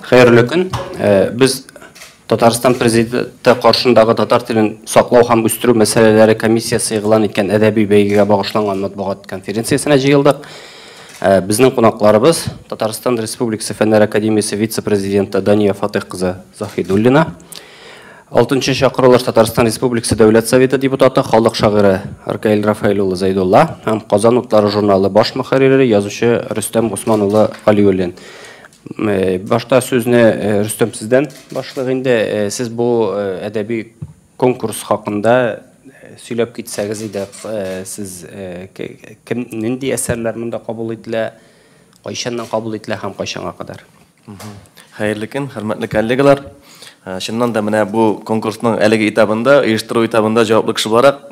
Хәерле көн. Без Татарстан Президенты каршындагы татар телен саклау һәм үстерү мәсьәләләре комиссиясе игълан иткән әдәби бәйгегә багышланган матбугат конференциясенә җыелдык. Безнең кунакларыбыз Татарстан Республикасы Фәннәр академиясе вице-президенты Дания Фатыйх кызы Заһидуллина, 6нчы чакырылыш Татарстан Республикасы Дәүләт Советы депутаты, халык шагыйре Ркаил Рафаэль улы Зәйдулла һәм Казан утлары журналы баш мөхәррире, язучы Рөстәм Госман улы Галиуллин. Башта сүзне Рөстәм сездән башлыйк инде. Сез бу әдәби конкурс хакында сөйләп китсәгез иде. Сез кем, нинди әсәрләр монда кабул ителә, кайчаннан кабул ителә һәм кайчанга кадәр? Хәерле көн, хөрмәтле коллегалар. Чыннан да менә бу конкурсның әлеге этабында, оештыру этабында җаваплы кеше буларак,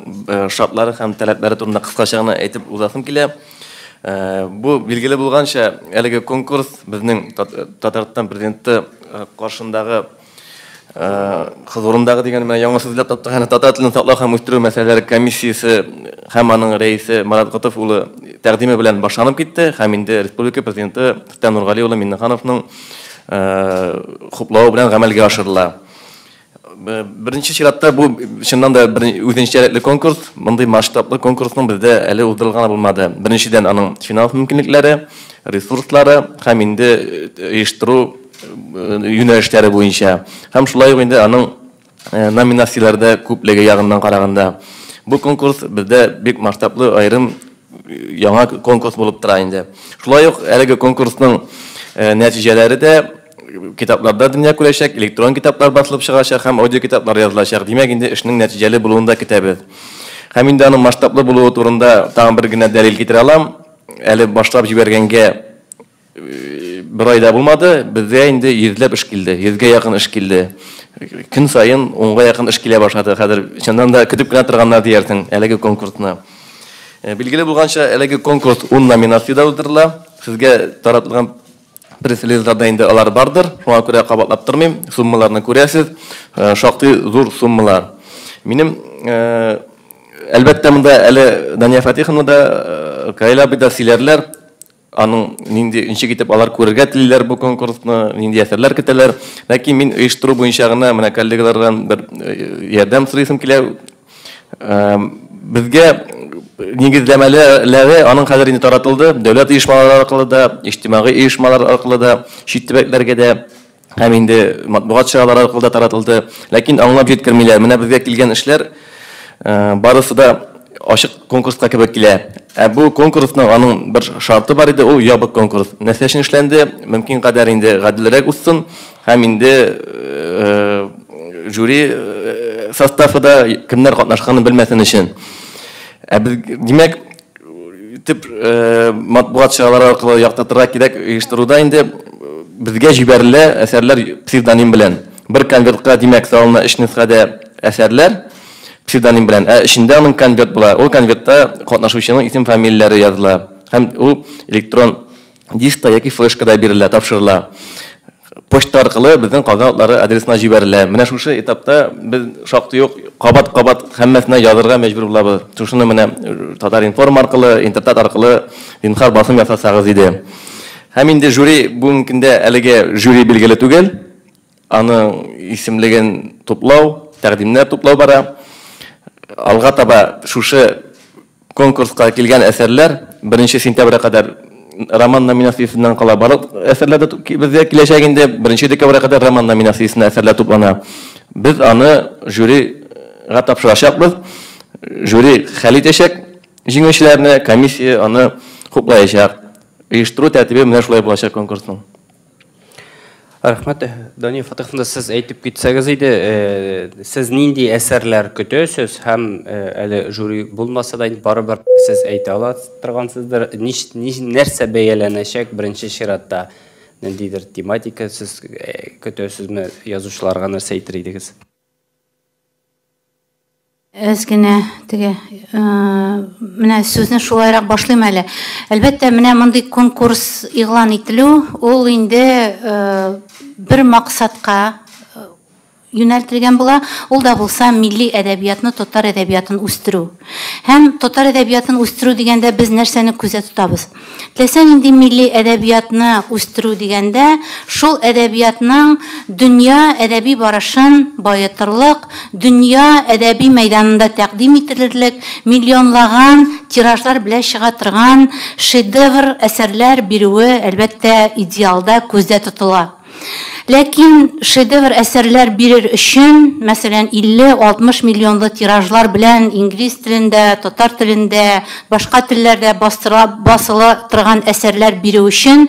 шартлары һәм таләпләре турында кыскача гына әйтеп узасым килә. Бу билгеле булганча, әлеге конкурс безнең Татарстан президенты каршындагы хозурындагы дигән менә яңа сүзләр таптык әле, татар телен саклау һәм үстерү мәсьәләләре комиссиясе һәм аның рәисе Марат Готыф улы тәкъдиме белән башланып китте һәм инде республика президенты Рөстәм Нургали улы Миңнехановның хуплавы белән гамәлгә ашырыла. Беренче чиратта бу чыннан да бер үзенчәлекле конкурс. Мондый масштаблы конкурсның бездә әле уздырылганы булмады. Беренчедән, аның финанс мөмкинлекләре, ресурслары һәм инде оештыру юнәлешләре буенча. Һәм шулай ук инде аның номинацияләрдә күплеге ягыннан караганда. Бу конкурс бездә бик масштаблы, аерым яңа конкурс булып тора инде. Шулай ук әлеге конкурсның нәтиҗәләре дә китапларда дөнья күрәчәк, электрон китаплар басылып чыгачак һәм аудио китаплар язылачак. Димәк, инде эшнең нәтиҗәле булуын да көтәбез. Һәм инде аның масштаблы булуы турында тагын бер генә дәлил китерә алам. Әле башлап җибәргәнгә бер ай да булмады, безгә инде йөзләп эш килде, йөзгә якын эш килде. Көн саен унга якын эш килә башлады. Хәзер чыннан да көтеп кенә торганнар диярсең әлеге конкурсны. Билгеле булганча, әлеге конкурс 10 номинациядә уздырыла. Сезгә таратылган пресс-релизларда инде алар бардыр. Шуңа күрә кабатлап тормыйм. Суммаларны күрәсез. Шактый зур суммалар. Минем, әлбәттә, монда әле Дания Фатиховна да, Каил абый да сөйләрләр. Аның нинди ничек итеп алар күрергә телиләр бу конкурсны, нинди әсәрләр көтәләр. Ләкин мин оештыру буенча гына менә коллегалардан бер ярдәм сорыйсым килә. Безгә нигезләмәләре аның хәзер инде таратылды. Дәүләт оешмалары аркылы да, иҗтимагый оешмалар аркылы да, чит төбәкләргә дә һәм инде матбугат чаралары аркылы да таратылды. Ләкин аңлап җиткермиләр. Менә безгә килгән эшләр барысы да ачык конкурска кебек килә. Ә бу конкурсның аның бер шарты бар иде, ул ябык конкурс. Нәрсә өчен эшләнде? Мөмкин кадәр инде гаделрәк узсын һәм инде жюри составы да кемнәр катнашканын белмәсен өчен. Ә без, димәк, төп матбугат чаралары аркылы яктыртырга кирәк оештыруда инде безгә җибәрелә әсәрләр псевдоним белән. Бер конвертка, димәк, салына өч нөсхәдә әсәрләр псевдоним белән. Ә эчендә аның конверт була. Ул конвертта катнашучының исем фамилияләре языла. Һәм ул электрон дискта яки флешкада бирелә, тапшырыла. Почта аркылы безнең Казан утлары адресына җибәрелә. Менә шушы этапта без шактый ук кабат-кабат һәммәсенә язырга мәҗбүр булабыз. Шушыны менә Татар-информ аркылы, интертат аркылы зинһар басым ясасагыз иде. Һәм инде жюри бүгенге көндә әлеге жюри билгеле түгел. Аның исемлеген туплау, тәкъдимнәр туплау бара. Алга таба шушы конкурска килгән әсәрләр 1 сентябрьгә кадәр роман номинациясеннән кала барлык әсәрләр дә безгә киләчәк инде 1 декабрьгә кадәр роман номинациясенә әсәрләр туплана. Без аны жюрига тапшырачакбыз. Жюри хәл итәчәк җиңүчеләрне, комиссия аны хуплаячак. Оештыру тәртибе менә шулай булачак конкурсның. Рәхмәт, Дания Фатыховна, сез әйтеп китсәгез иде, сез нинди әсәрләр көтәсез һәм әле жюри булмаса да инде барыбер сез әйтә ала торгансыздыр, нәрсә бәяләнәчәк беренче чиратта, ниндидер тематика сез көтәсезме, язучыларга нәрсә әйтер идегез? Әз генә теге, менә сүзне шулайрак башлыйм әле. Әлбәттә, менә мондый конкурс игълан ителү, ул инде бер максатка юнәлтелгән була. Ул да булса милли әдәбиятны, татар әдәбиятын үстерү. Һәм татар әдәбиятын үстерү дигәндә без нәрсәне күздә тотабыз? Теләсә нинди милли әдәбиятны үстерү дигәндә, шул әдәбиятның дөнья әдәби барышын баетырлык, дөнья әдәби мәйданында тәкъдим ителерлек, миллионлаган тиражлар белән чыга торган шедевр әсәрләр бирүе, әлбәттә, идеалда күздә тотыла. Ләкин шедевр әсәрләр бирер өчен, мәсәлән, 50-60 миллионлы тиражлар белән инглиз телендә, татар телендә, башка телләрдә бастыра, басыла торган әсәрләр бирү өчен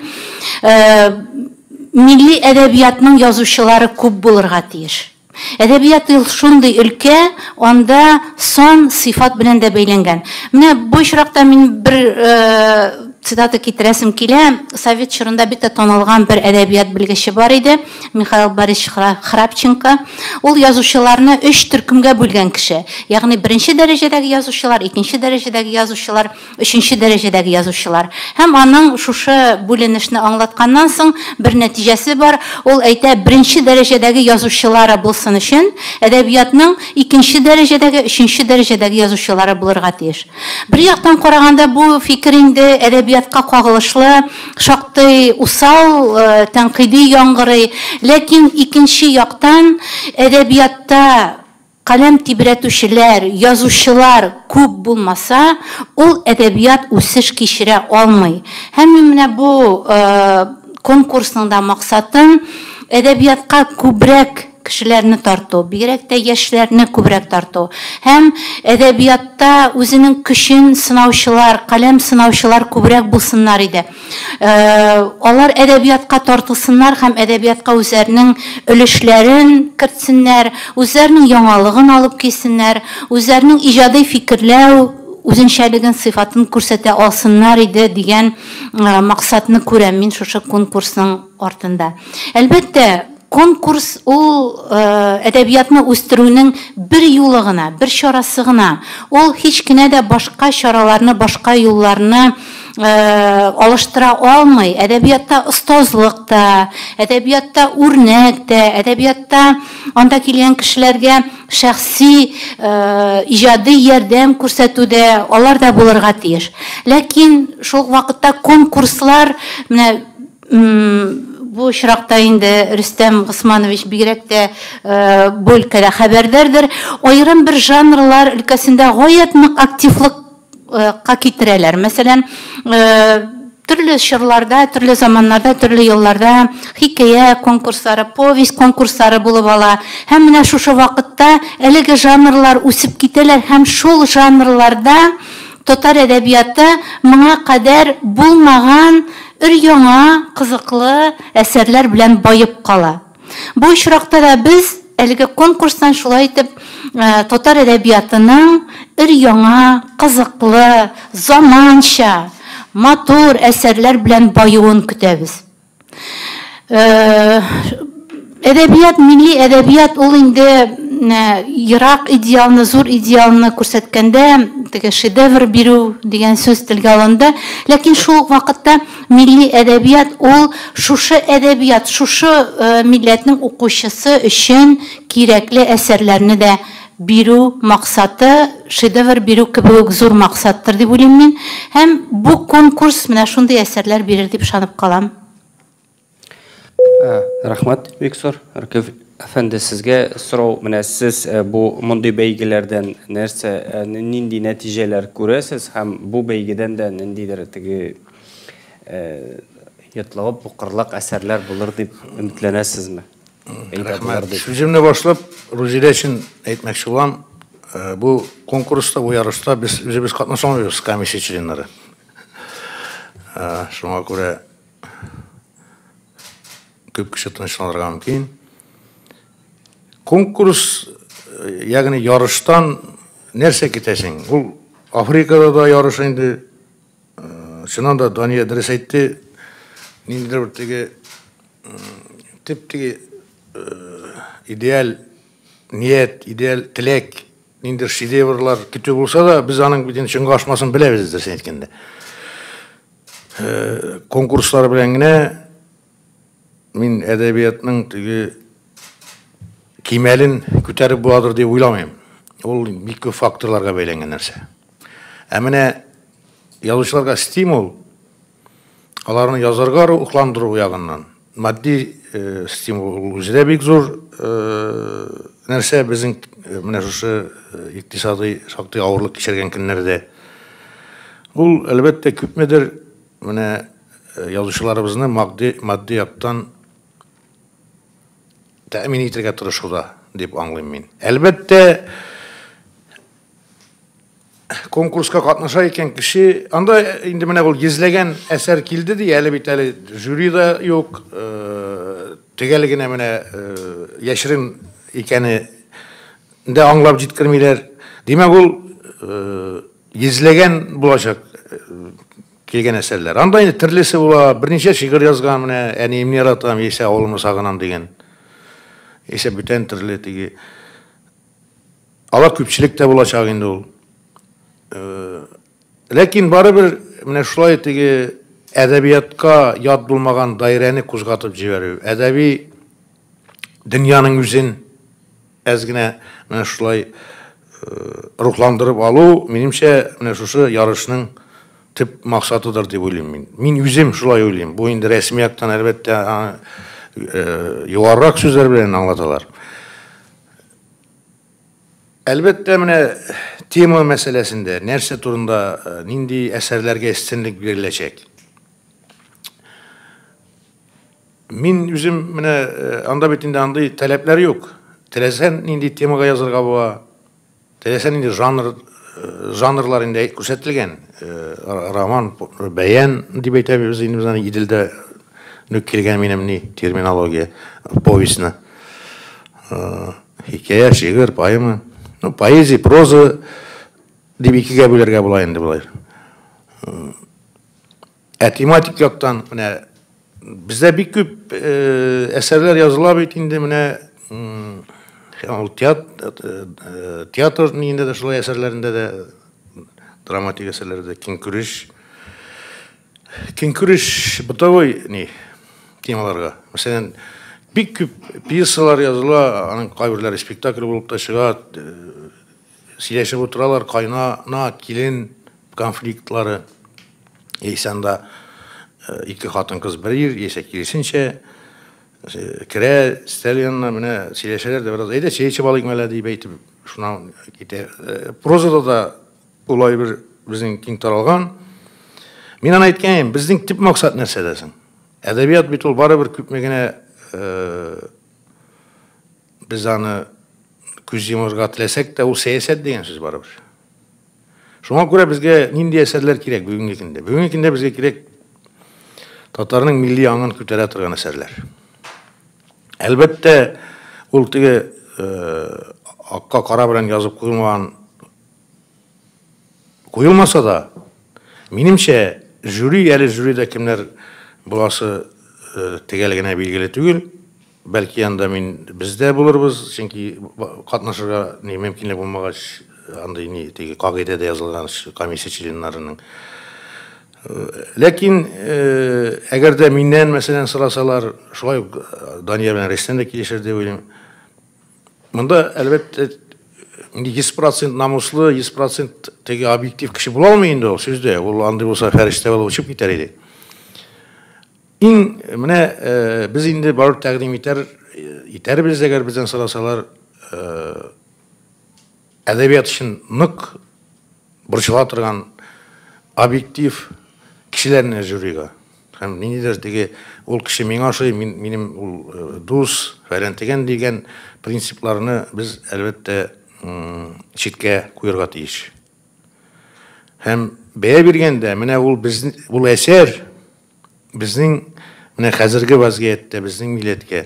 милли әдәбиятның язучылары күп булырга тиеш. Әдәбият ул шундый өлкә, анда сан сыйфат белән дә бәйләнгән. Менә бу очракта мин бер цитата китерәсем килә. Совет чорында бик тә танылган бер әдәбият белгече бар иде, Михаил Борисович Храпченко. Ул язучыларны өч төркемгә бүлгән кеше. Ягъни беренче дәрәҗәдәге язучылар, икенче дәрәҗәдәге язучылар, өченче дәрәҗәдәге язучылар. Һәм аның шушы бүленешне аңлатканнан соң бер нәтиҗәсе бар. Ул әйтә, беренче дәрәҗәдәге язучылары булсын өчен әдәбиятның икенче дәрәҗәдәге, өченче дәрәҗәдәге язучылары булырга тиеш. Бер яктан караганда бу фикер инде әдәбиятка кагылышлы, шактый усал, тәнкыйди яңгырый, ләкин икенче яктан әдәбиятта каләм тибрәтүчеләр, язучылар күп булмаса, ул әдәбият үсеш кичерә алмый. Һәм мин менә бу конкурсның да максатын әдәбиятка күбрәк кешеләрне тарту, бигрәк тә яшьләрне күбрәк тарту. Һәм әдәбиятта үзенең көчен сынаучылар, каләм сынаучылар күбрәк булсыннар иде. Алар әдәбиятка тартылсыннар һәм әдәбиятка үзләренең өлешләрен кертсеннәр, үзләренең яңалыгын алып килсеннәр, үзләренең иҗади фикерләү үзенчәлеген, сыйфатын күрсәтә алсыннар иде дигән максатны күрәм мин шушы конкурсның артында. Әлбәттә, конкурс ул әдәбиятны үстерүнең бер юлы гына, бер чарасы гына. Ул һич кенә дә башка чараларны, башка юлларны алыштыра алмый. Әдәбиятта остазлык та, әдәбиятта үрнәк тә, әдәбиятта анда килгән кешеләргә шәхси иҗади ярдәм күрсәтү дә, алар да булырга тиеш. Ләкин шул вакытта конкурслар менә бу очракта инде Рөстәм Госманович бигрәк тә бу өлкәдә хәбәрдәрдер. Аерым бер жанрлар өлкәсендә гаять нык активлыкка китерәләр. Мәсәлән, төрле чорларда, төрле заманнарда, төрле елларда хикәя конкурслары, повесть конкурслары булып ала. Һәм менә шушы вакытта әлеге жанрлар үсеп китәләр һәм шул жанрларда татар әдәбияты моңа кадәр булмаган өр-яңа кызыклы әсәрләр белән баеп кала. Бу очракта да без әлеге конкурстан шулай итеп татар әдәбиятының өр-яңа, кызыклы, заманча, матур әсәрләр белән баюын көтәбез. Әдәбият, милли әдәбият ул инде ерак идеалны, зур идеалны күрсәткәндә, теге шедевр бирү дигән сүз телгә алынды. Ләкин шул ук вакытта милли әдәбият ул шушы әдәбият, шушы милләтнең укучысы өчен кирәкле әсәрләрне дә бирү максаты, шедевр бирү кебек үк зур максаттыр дип уйлыйм мин. Һәм бу конкурс менә шундый әсәрләр бирер дип ышанып калам. Рәхмәт, бик зур. Ркиф әфәнде, сезгә сорау, менә сез бу мондый бәйгеләрдән нәрсә, нинди нәтиҗәләр күрәсез һәм бу бәйгедән дә ниндидер теге йотлыгып укырлык әсәрләр булыр дип өметләнәсезме? Рәхмәт. Сүземне башлап, Рузилә өчен әйтмәкче булам. Бу конкурста, бу ярышта без үзебез катнаша алмыйбыз, комиссия членнары. Шуңа күрә күп кеше тынычланырга мөмкин. Конкурс, ягъни ярыштан нәрсә китәсең? Ул Африкада да ярыш инде. Чыннан да Дания дөрес әйтте. Ниндидер бер теге тип теге идеаль ният, идеаль теләк, ниндидер шедеврлар көтү булса да, без аның бит инде чынга ашмасын беләбез, дөресен әйткәндә. Конкурслар белән генә мин әдәбиятның теге кимәлен күтәреп буладыр дип уйламыйм. Ул бик күп факторларга бәйләнгән нәрсә. Ә менә язучыларга стимул, аларны язарга рухландыру ягыннан матди стимул үзе дә бик зур нәрсә безнең менә шушы икътисадый шактый авырлык кичергән көннәрдә. Ул, әлбәттә, күпмедер менә язучыларыбызны матди яктан тәэмин итәргә тырышуда дип аңлыйм мин. Әлбәттә, конкурска катнаша икән кеше, анда инде менә ул йөзләгән әсәр килде ди, әле бит әле жюри да юк, төгәл генә менә яшерен икәне дә аңлап җиткермиләр. Димәк, ул йөзләгән булачак килгән әсәрләр. Анда инде төрлесе була, берничә шигырь язган, менә әниемне яратам, яисә авылымны сагынам дигән. Яисә бүтән төрле теге. Алар күпчелек тә булачак инде ул. Ләкин барыбер менә шулай теге әдәбиятка ят булмаган даирәне кузгатып җибәрү, әдәби дөньяның үзен әз генә менә шулай рухландырып алу, минемчә, менә шушы ярышның төп максатыдыр дип уйлыйм мин. Мин үзем шулай уйлыйм. Бу инде рәсми яктан, әлбәттә, югарырак сүзләр белән аңлаталар. Әлбәттә, менә тема мәсьәләсендә нәрсә турында, нинди әсәрләргә өстенлек биреләчәк? Мин үзем менә анда бит инде андый таләпләр юк. Теләсә нинди темага язырга була, теләсә нинди жанр, жанрлар инде күрсәтелгән. Роман, бәян дип әйтәбез инде без аны Иделдә нүк килгән минем ни терминология, повестьны. Хикәя, шигырь, поэма. Ну, поэзия, проза дип икегә бүләргә була инде болай. Ә тематик яктан менә бездә бик күп әсәрләр языла бит инде менә ул театр ниендә дә шулай әсәрләрендә дә драматик әсәрләрдә киңкүреш киңкүреш бытовой ни темаларга. Мәсәлән, бик күп пьесалар языла, аның кайберләре спектакль булып та чыга, сөйләшеп утыралар, кайнана, килен конфликтлары. Яисә анда ике хатын-кыз бер ир, яисә киресенчә керә өстәл янына, менә сөйләшәләр дә бераз, әйдә чәй эчеп алыйк мәлә дип әйтеп, шуннан китә. Прозада да улай бер безнең киң таралган. Мин аны әйткән идем, безнең төп максат нәрсәдә соң? Әдәбият бит ул барыбер күпме генә без аны күз йомырга теләсәк тә, ул сәясәт дигән сүз барыбер. Шуңа күрә безгә нинди әсәрләр кирәк бүгенге көндә? Бүгенге көндә безгә кирәк татарның милли аңын күтәрә торган әсәрләр. Әлбәттә, ул теге акка кара белән язып куелмаган куелмаса да, минемчә, жюри, әле жюрида кемнәр буласы төгәл генә билгеле түгел. Бәлки анда мин без дә булырбыз, чөнки катнашырга ни мөмкинлек булмагач, андый ни теге кагыйдәдә язылган комиссия членнарының. Ләкин әгәр дә миннән, мәсәлән, сорасалар, шулай ук Дания белән Рәстән дә килешер дип уйлыйм. Монда, әлбәттә, 100% намуслы, 100% теге объектив кеше була алмый инде ул сүздә. Ул андый булса фәрештә булып очып китәр иде. Иң менә без инде барып тәкъдим итәр итәрбез, әгәр бездән сорасалар, әдәбият өчен нык борчыла торган объектив кешеләрне жюрига. Һәм ниндидер теге ул кеше миңа ошый, мин минем ул дус, фәлән тегән дигән принципларны без әлбәттә читкә куярга тиеш. Һәм бәя биргәндә менә ул без ул әсәр безнең менә хәзерге вазгыятьтә безнең милләткә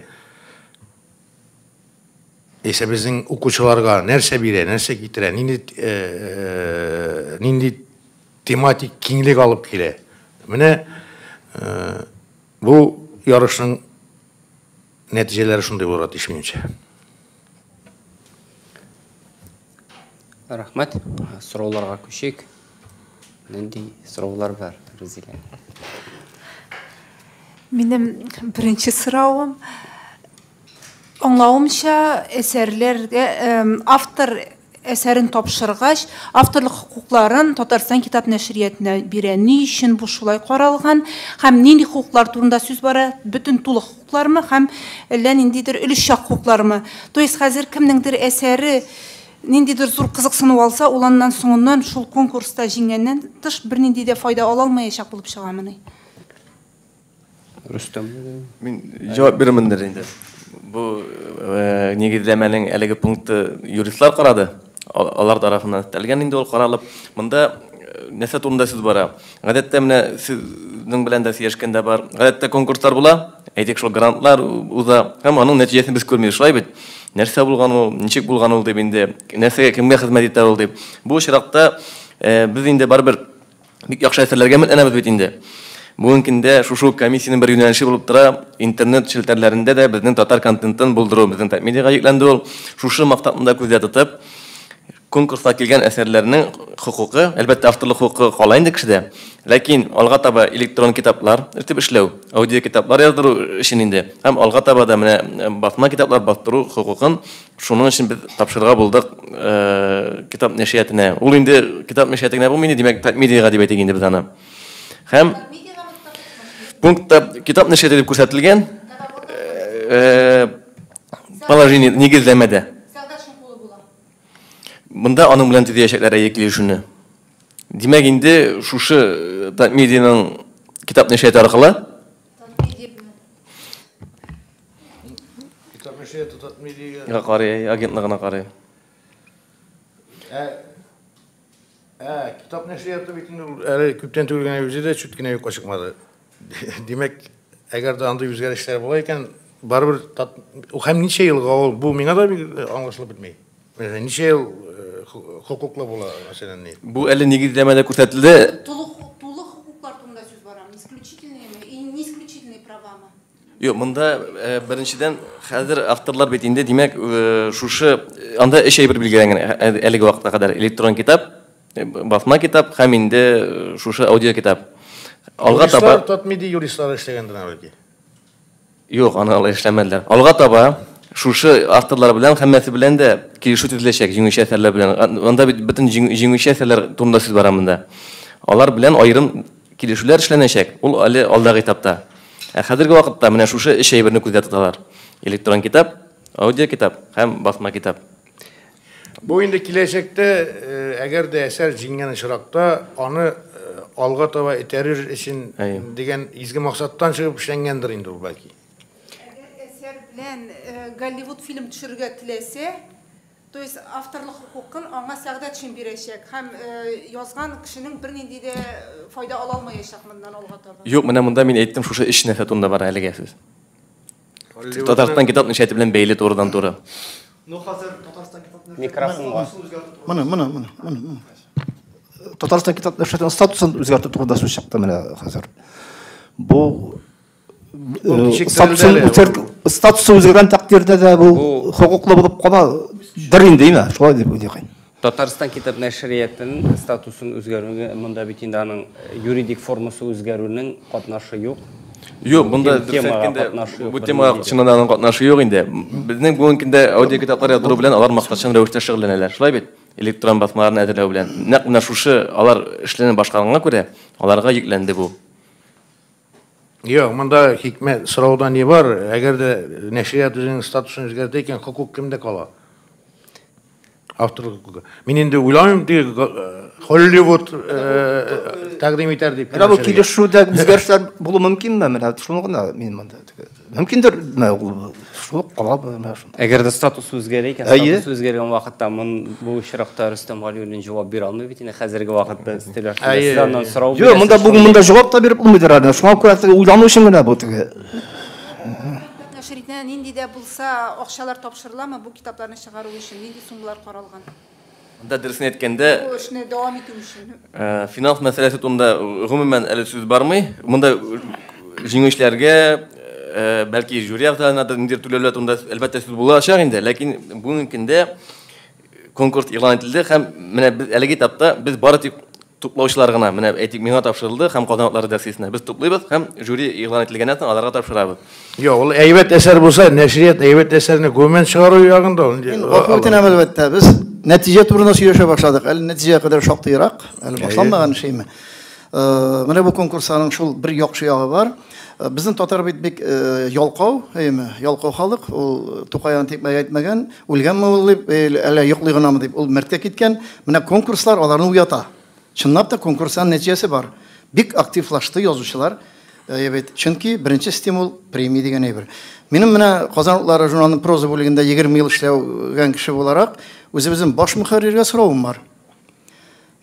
яисә безнең укучыларга нәрсә бирә, нәрсә китерә, нинди нинди тематик киңлек алып килә. Менә бу ярышның нәтиҗәләре шундый булырга тиеш минемчә. Рәхмәт. Сорауларга күчик. Нинди сораулар бар, Рузилә? Минем беренче соравым. Аңлавымча, әсәрләргә автор әсәрен тапшыргач, авторлык хокукларын Татарстан китап нәшриятына бирә. Ни өчен бу шулай каралган һәм нинди хокуклар турында сүз бара? Бөтен тулы хокуклармы һәм әллә ниндидер өлешчә хокуклармы? То есть хәзер кемнеңдер әсәре ниндидер зур кызыксыну алса, ул аннан соңыннан шул конкурста җиңгәннән тыш бернинди дә файда ала алмаячак булып чыгамыни? Рөстәм. Мин җавап бирермендер инде. Бу нигезләмәнең әлеге пункты юристлар карады. Алар тарафыннан үтәлгән инде ул каралып. Монда нәрсә турында сүз бара? Гадәттә менә сезнең белән дә сөйләшкәндә бар. Гадәттә конкурслар була, әйтик, шул грантлар уза һәм аның нәтиҗәсен без күрмибез, шулай бит? Нәрсә булган ул, ничек булган ул дип инде, нәрсәгә, кемгә хезмәт итә ул дип. Бу очракта без инде барыбер бик яхшы әсәрләргә өметләнәбез бит инде. Бүгенге көндә шушы ук комиссиянең бер юнәлеше булып тора, интернет челтәрләрендә дә безнең татар контентын булдыру, безнең Татмедиага йөкләнде ул. Шушы максатны да күздә тотып, конкурска килгән әсәрләрнең хокукы, әлбәттә, авторлык хокукы кала инде кешедә, ләкин алга таба электрон китаплар итеп эшләү, аудио китаплар яздыру өчен инде һәм алга таба да менә басма китаплар бастыру хокукын шуның өчен без тапшырырга булдык китап нәшриятына. Ул инде китап нәшрияты генә булмый инде, димәк, Татмедиага дип әйтик инде без аны. Һәм пунктта китап нәшрияты дип күрсәтелгән положение нигезләмәдә. Монда аның белән төзәячәкләр әйе килешүне. Димәк, инде шушы Татмедианың китап нәшрияты аркылы Китап нәшрияты Татмедиага карый, агентлыгына карый. Китап нәшрияты бит инде ул әле күптән түгел генә үзе дә чүт кенә юкка чыкмады. Димәк, әгәр дә андый үзгәрешләр була икән, барыбер һәм ничә елга ул, бу миңа да бик аңлашылып бетми. Мәсәлән, ничә ел хокуклы була, мәсәлән, ни? Бу әле нигезләмәдә күрсәтелде. Тулы хокуклар турында сүз бара, исключительные и не исключительные правамы? Юк, монда беренчедән хәзер авторлар бит инде, димәк, шушы анда өч әйбер билгеләнгән әлеге вакытка кадәр: электрон китап, басма китап һәм инде шушы аудио китап. Алга таба Татмеди юристлары эшләгәндер бәлки. Юк, аны алай эшләмәделәр. Алга таба шушы авторлар белән һәммәсе белән дә килешү төзеләчәк, җиңүче әсәрләр белән. Анда бит бөтен җиңүче әсәрләр турында сүз бара монда. Алар белән аерым килешүләр эшләнәчәк. Ул әле алдагы этапта. Ә хәзерге вакытта менә шушы өч әйберне күздә тоталар: электрон китап, аудио китап һәм басма китап. Бу инде киләчәктә, әгәр дә әсәр җиңгән очракта, аны алга таба этәрер өчен дигән изге максаттан чыгып эшләнгәндер инде ул бәлки. Әгәр әсәр белән Голливуд фильм төшерергә теләсә, то есть авторлык хокукын аңа Сәгъдәтшин бирәчәк һәм язган кешенең бернинди дә файда ала алмаячак моннан алга таба. Юк, менә монда мин әйттем, шушы өч нәрсә турында бара әлегә сүз. Татарстан китап нәшрияты белән бәйле турыдан-туры. Ну, хәзер Татарстан китап нәшрияты. Микрофонга. Моны, моны, моны, моны. Татарстан китап нәшриятының статусын үзгәртү турында сүз чыкты менә хәзер. Бу статусы үзгәргән тәкъдирдә дә бу хокуклы булып кала дер инде, әйме? Шулай дип уйлыйм. Татарстан китап нәшриятының статусын үзгәрүгә монда бит инде аның юридик формасы үзгәрүнең катнашы юк. Юк, монда дөрес әйткәндә, бу темага чыннан да аның катнашы юк инде. Безнең бүгенге көндә аудио китаплар яздыру белән алар максатчан рәвештә шөгыльләнәләр. Шулай бит? Электрон басмаларны әзерләү белән. Нәкъ менә шушы алар эшләрен башкарганга күрә, аларга йөкләнде бу. Юк, монда хикмәт сорауда ни бар? Әгәр дә нәшрият үзенең статусын үзгәртә икән, хокук кемдә кала? Авторлык хокукы. Мин инде уйламыйм, теге Холливуд тәкъдим итәр дип. Менә бу килешүдә үзгәрешләр булу мөмкинме? Менә шуны гына мин монда. Мөмкиндер, менә ул шул кала менә шунда. Әгәр дә статус үзгәрә икән, статус үзгәргән вакытта мон бу очракта Рөстәм Галиуллин җавап бирә алмый бит инде хәзерге вакытта өстәл артында. Сез аннан сорау бирәсез. Юк, монда бүген монда җавап та биреп булмыйдыр әле. Шуңа күрә теге уйлану өчен генә бу теге. Нәшриятына нинди дә булса акчалар тапшырыламы бу китапларны чыгару өчен? Нинди суммалар каралган? Монда дөресен әйткәндә, бу эшне дәвам итү өчен. Финанс мәсьәләсе турында гомумән әле сүз бармый. Монда җиңүчеләргә, бәлки жюри әгъзаларына да ниндидер түләүләр турында әлбәттә сүз булачак инде, ләкин бүгенге көндә конкурс игълан ителде һәм менә без әлеге этапта без бары тик туплаучылар гына. Менә әйтик, миңа тапшырылды һәм Казан утлары редакциясенә. Без туплыйбыз һәм жюри игълан ителгәннән соң аларга тапшырабыз. Юк, ул әйбәт әсәр булса, нәшрият әйбәт әсәрне гомумән чыгару ягында ул. Мин гафу үтенәм, әлбәттә. Без нәтиҗә турында сөйләшә башладык. Әле нәтиҗәгә кадәр шактый ерак, әле башланмаган эш әйме. Менә бу конкурсның шул бер яхшы ягы бар. Безнең татар бит бик ялкау, әйеме, ялкау халык. Ул Тукай аны тикмәгә әйтмәгән, үлгәнме ул дип, әллә йоклый гынамы дип, ул мәрткә киткән. Менә конкурслар аларны уята. Чынлап та конкурсның нәтиҗәсе бар. Бик активлашты язучылар. Әйе бит, чөнки беренче стимул премия дигән әйбер. Минем менә Казан утлары журналының проза бүлегендә 20 ел эшләгән кеше буларак, үзебезнең баш мөхәрриргә соравым бар.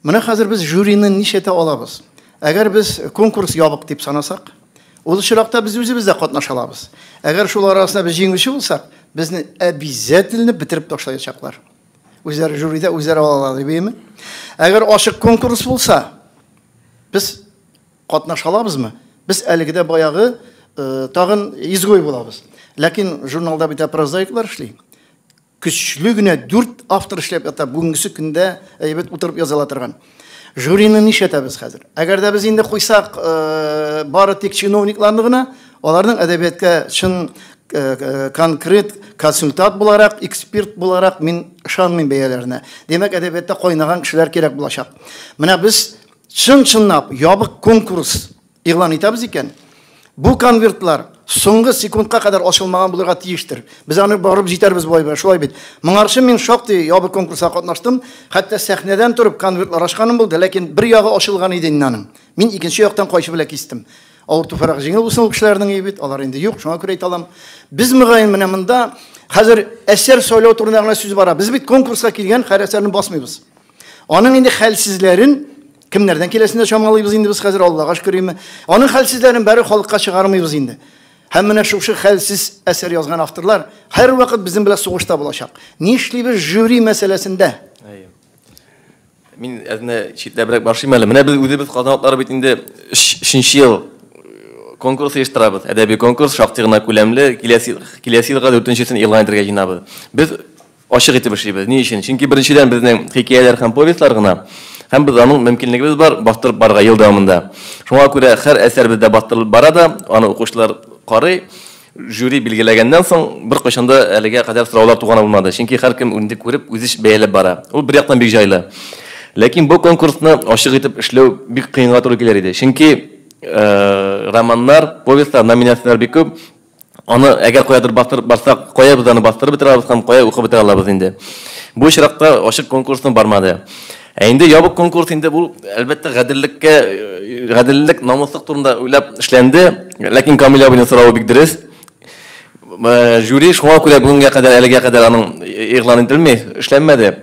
Менә хәзер без жюрины нишләтә алабыз? Әгәр без конкурс ябык дип санасак, ул очракта без үзебез дә катнаша алабыз. Әгәр шул арасында без җиңүче булсак, безне обязательно бетереп ташлаячаклар. Үзләре жюрида үзләре алалар дип әйеме? Әгәр ачык конкурс булса, без катнаша алабызмы? Без әлеге дә баягы тагын изгой булабыз. Ләкин журналда бит прозаиклар эшли. Көчле генә 4 автор эшләп ята, бүгенге көндә әйбәт утырып языла торган. Жюрины нишләтәбез хәзер? Әгәр дә без инде куйсак, бары тик чиновникларны гына, аларның әдәбиятка чын конкрет консультант буларак, эксперт буларак мин ышанмыйм бәяләренә. Димәк, әдәбиятта кайнаган кешеләр кирәк булачак. Менә без чын-чынлап ябык конкурс игълан итәбез икән, бу конвертлар соңгы секундка кадәр ачылмаган булырга тиештер. Без аны барып җитәрбез бу айга, шулай бит. Моңарчы мин шактый ябык конкурска катнаштым, хәтта сәхнәдән торып конвертлар ачканым булды, ләкин бер ягы ачылган иде инде аның. Мин икенче яктан кайчы белән кистем. Авыр туфрак җиңел булсын ул кешеләрнең бит, алар инде юк, шуңа күрә әйтә алам. Без мөгаен менә монда хәзер әсәр сайлау турында гына сүз бара. Без бит конкурска килгән һәр әсәрне басмыйбыз. Аның инде хәлсезләрен кемнәрдән киләсен дә чамалыйбыз инде без хәзер, Аллага шөкер име. Аның хәлсезләрен бәре халыкка чыгармыйбыз инде. Һәм менә шушы хәлсез әсәр язган авторлар һәрвакыт безнең белән сугышта булачак. Нишлибез жюри мәсьәләсендә? Әйе. Мин әзне читләбрәк башлыйм әле. Менә без үзебез Казан утлары бит инде өченче ел конкурс оештырабыз. Әдәби конкурс шактый гына күләмле. Киләсе елга дүртенчесен игълан итәргә җыенабыз. Без ачык итеп эшлибез. Ни өчен? Чөнки беренчедән безнең хикәяләр һәм повестьлар гына, һәм без аның мөмкинлегебез бар бастырып барырга ел дәвамында. Шуңа күрә һәр әсәр бездә бастырылып бара да, аны укучылар карый, жюри билгеләгәннән соң бер кайчан да әлегә кадәр сораулар туганы булмады. Чөнки һәркем инде күреп, үзе бәяләп бара. Ул бер яктан бик җайлы. Ләкин бу конкурсны ачык итеп эшләү бик кыенга туры килер иде. Чөнки романнар, повестьлар, номинацияләр бик күп. Аны әгәр каядыр бастырып барсак, кая без аны бастырып бетерә алабыз һәм кая укып бетерә алабыз инде. Бу очракта ачык конкурсның бармады. Ә инде ябык конкурс инде бу, әлбәттә, гаделлек, намуслык турында уйлап эшләнде. Ләкин Камил абыйның соравы бик дөрес. Жюри шуңа күрә бүгенгә кадәр, әлегә кадәр аның игълан ителми, эшләнмәде.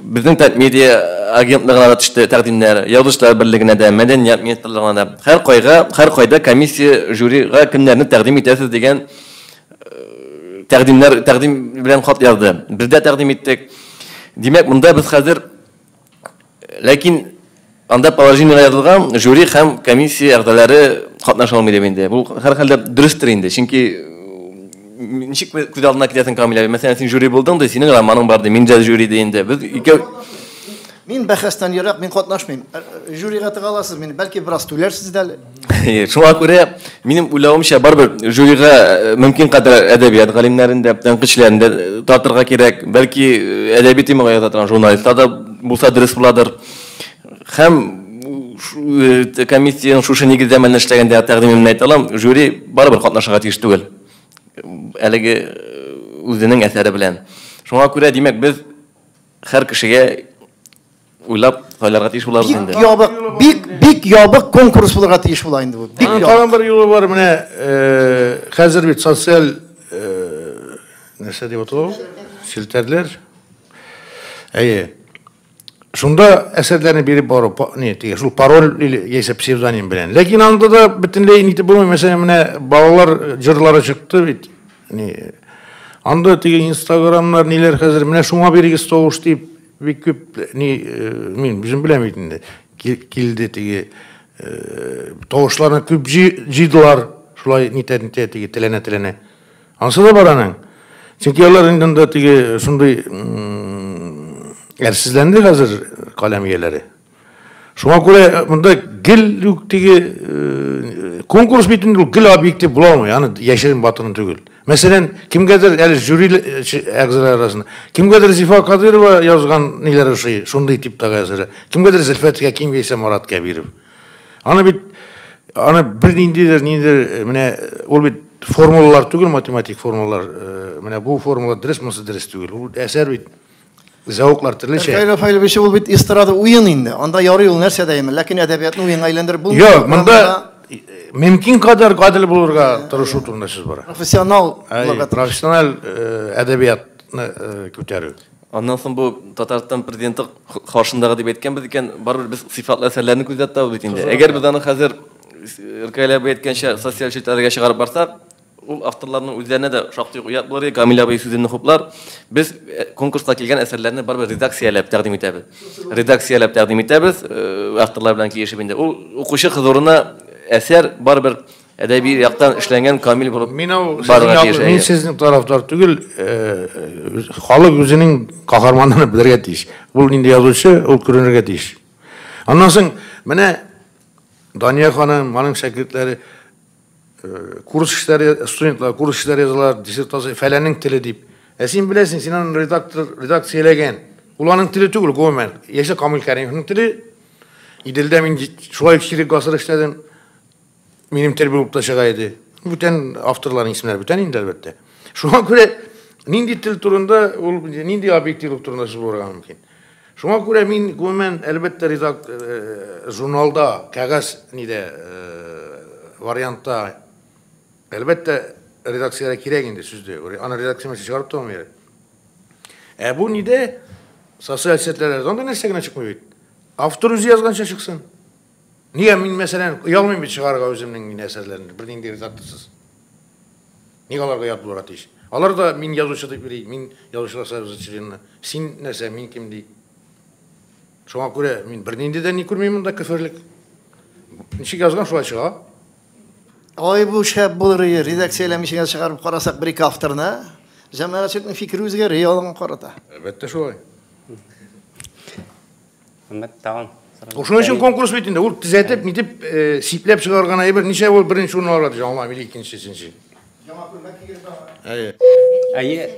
Безнең медиа агентлыгына да төште тәкъдимнәр, Язучылар берлегенә дә, мәдәният министрлыгына да. Һәр кайга, һәр кайда комиссия жюрига кемнәрне тәкъдим итәсез дигән тәкъдимнәр, тәкъдим белән хат язды. Без дә тәкъдим иттек. Димәк, монда без хәзер, ләкин анда положениега язылган жюри һәм комиссия әгъзалары катнаша алмый дип инде. Бу һәрхәлдә дөрестер инде. Чөнки ничек күз алдына киләсең, Камил абый? Мәсәлән, син жюри булдың ди, синең романың бар ди, мин дә жюри ди инде. Без икәү Мин бәхәстән ерак, мин катнашмыйм. Жюрига тыга аласыз мине, бәлки бераз түләрсез дә әле. Шуңа күрә минем уйлавымча, барыбер жюрига мөмкин кадәр әдәбият галимнәрен дә, тәнкыйтьчеләрен дә тартырга кирәк. Бәлки әдәби темага яза торган журналистлар да булса дөрес буладыр. Һәм комиссияның шушы нигездә мәлне эшләгәндә тәкъдимемне әйтә алам, жюри барыбер катнашырга тиеш түгел. Әлеге үзенең әсәре белән. Шуңа күрә, димәк, без һәр кешегә уйлап сайларга тиеш булабыз Бик инде. ябык, бик, бик ябык конкурс булырга тиеш була инде бу. Бик Аның ябык. тагын бер юлы бар, менә хәзер бит социаль нәрсә дип атала ул? Челтәрләр. Әйе. Шунда әсәрләрне биреп бару, не, теге, шул пароль или яисә псевдоним белән. Ләкин анда да бөтенләй нитеп булмый. Мәсәлән, менә балалар җырлары чыкты бит. Не, анда теге Инстаграмнар, ниләр хәзер, менә шуңа бирегез тавыш дип бик күп, не мин үзем беләм бит инде. Килде теге тавышларны күп җыйдылар, шулай нитә-нитә теге теләнә-теләнә. Ансы да бар аның. Чөнки алар инде анда теге шундый әрсезләнде хәзер каләм ияләре. Шуңа күрә монда гел үк теге конкурс бит инде ул гел объектив була алмый, аны яшерен батырын түгел. Мәсәлән, кемгәдер әле жюри әгъзалары арасында, кемгәдер Зифа Кадырова язган ниләр ошый, шундый типтагы әсәрләр. Кемгәдер Зөлфәт Хәким яисә Марат Кәбиров. Аны бит аны бер ниндидер ниндидер менә ул бит формулалар түгел, математик формулалар. Менә бу формула дөрес, монысы дөрес түгел. Ул әсәр бит зәвыклар төрлечә. Ркаил Рафаэлович, ул бит эстрада уен инде. Анда ярый ул нәрсә дә әйме, ләкин әдәбиятны уенга әйләндереп булмый. Юк, монда мөмкин кадәр гадел булырга тырышу турында сүз бара. Профессионал булырга тырышу. Профессиональ әдәбиятны күтәрү. Аннан соң бу Татарстан президенты каршындагы дип әйткәнбез икән, барыбер без сыйфатлы әсәрләрне күздә тотабыз бит инде. Әгәр без аны хәзер Ркаил абый әйткәнчә социаль челтәрләргә чыгарып барсак, ул авторларның үзләренә дә шактый ук оят булыр иде. Камил абый сүземне хуплар. Без конкурска килгән әсәрләрне барыбер редакцияләп тәкъдим итәбез. Редакцияләп тәкъдим итәбез, авторлар белән килешеп инде. Ул укучы хозурына әсәр барыбер әдәби яктан эшләнгән камил булып Мин ул барырга тиеш. Мин сезнең тарафтар түгел, халык үзенең каһарманын белергә тиеш. Ул нинди язучы, ул күренергә тиеш. Аннан соң менә Дания ханым, аның шәкертләре курс эшләре, студентлар курс эшләре язалар, диссертация фәләнең теле дип. Ә син беләсең, син аны редактор редакцияләгән. Ул аның теле түгел, гомумән. Яисә Камил Кәримовның теле. Иделдә мин шулай ук чирек гасыр эшләдем. Минем тел булып та чыга иде. Бүтән авторларның исемнәре бүтән инде, әлбәттә. Шуңа күрә нинди тел турында ул нинди объективлык турында сүз булырга мөмкин. Шуңа күрә мин гомумән, әлбәттә, редак журналда, кәгазь нидә вариантта, әлбәттә, редакцияләр кирәк инде сүздә. Аны редакция мәсьәләсе чыгарып та булмый. Ә бу нидә социаль челтәрләрдә анда нәрсә генә чыкмый бит. Автор үзе язганча чыксын. Нигә мин, мәсәлән, оялмыйм бит чыгарырга үземнең мин әсәрләрне, бернинди редакторсыз. Нигә аларга ят булырга тиеш? Алар да мин язучы дип йөри, мин язучылар союзы члены. Син нәрсә, мин кем ди. Шуңа күрә мин бернинди дә ни күрмим монда көферлек. Ничек язган, шулай чыга. Ай, бу шәп булыр иде, редакцияләмичә генә чыгарып карасак бер-ике авторны, җәмәгатьчелекнең фикере үзгәрер алыңа карата. Әлбәттә шулай. Әмма тагын Шуның өчен конкурс бит инде, ул төзәтеп, нитеп, сипләп чыгарган әйбер, ничә ул беренче урын ала дип аңламыйм, или икенче, өченче. Яңа күлмәк кигереп аңа. Әйе. Әйе.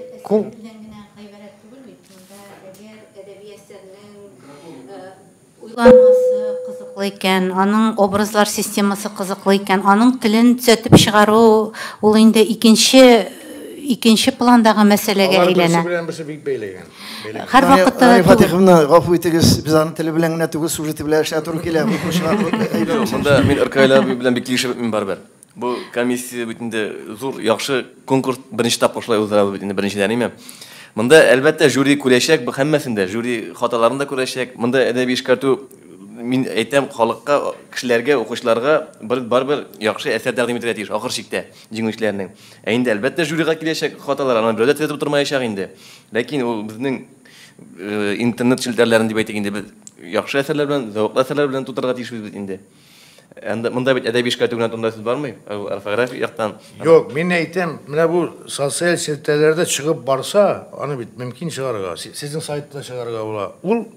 Уйланмасы кызыклы икән, аның образлар системасы кызыклы икән, аның телен төзәтеп чыгару ул инде икенче икенче пландагы мәсьәләгә Алар берсе әйләнә. белән берсе бик бәйләгән. Бәйләгән. Һәр вакытта да Рая түгел. Фатиховна, гафу итегез, без аның теле белән генә түгел, сюжеты белән эшләргә туры килә. Укучылар Юк, монда мин Ркаил абый белән бик килешеп бетмим барыбер. Бу комиссия бит инде зур, яхшы конкурс беренче тапкыр шулай уздырабыз бит инде беренчедән, әйме? Монда, әлбәттә, жюри күрәчәк, бу һәммәсен дә, жюри хаталарын да күрәчәк. Монда әдәби эшкәртү, мин әйтәм, халыкка, кешеләргә, укучыларга бер барыбер яхшы әсәр тәкъдим итәргә тиеш, ахыр чиктә, җиңүчеләрнең. Ә инде, әлбәттә, жюрига киләчәк хаталар, аны берәү дә төзәтеп утырмаячак инде. Ләкин ул безнең интернет челтәрләрен дип әйтик инде, без яхшы әсәрләр белән, зәвыклы әсәрләр белән тутырырга тиешбез бит инде. Анда монда бит әдәби эшкәртү генә турында сүз бармый, орфографик яктан. Юк, мин әйтәм, менә бу социаль челтәрләрдә чыгып барса, аны бит мөмкин чыгарырга, сезнең сайтта чыгарырга була. Ул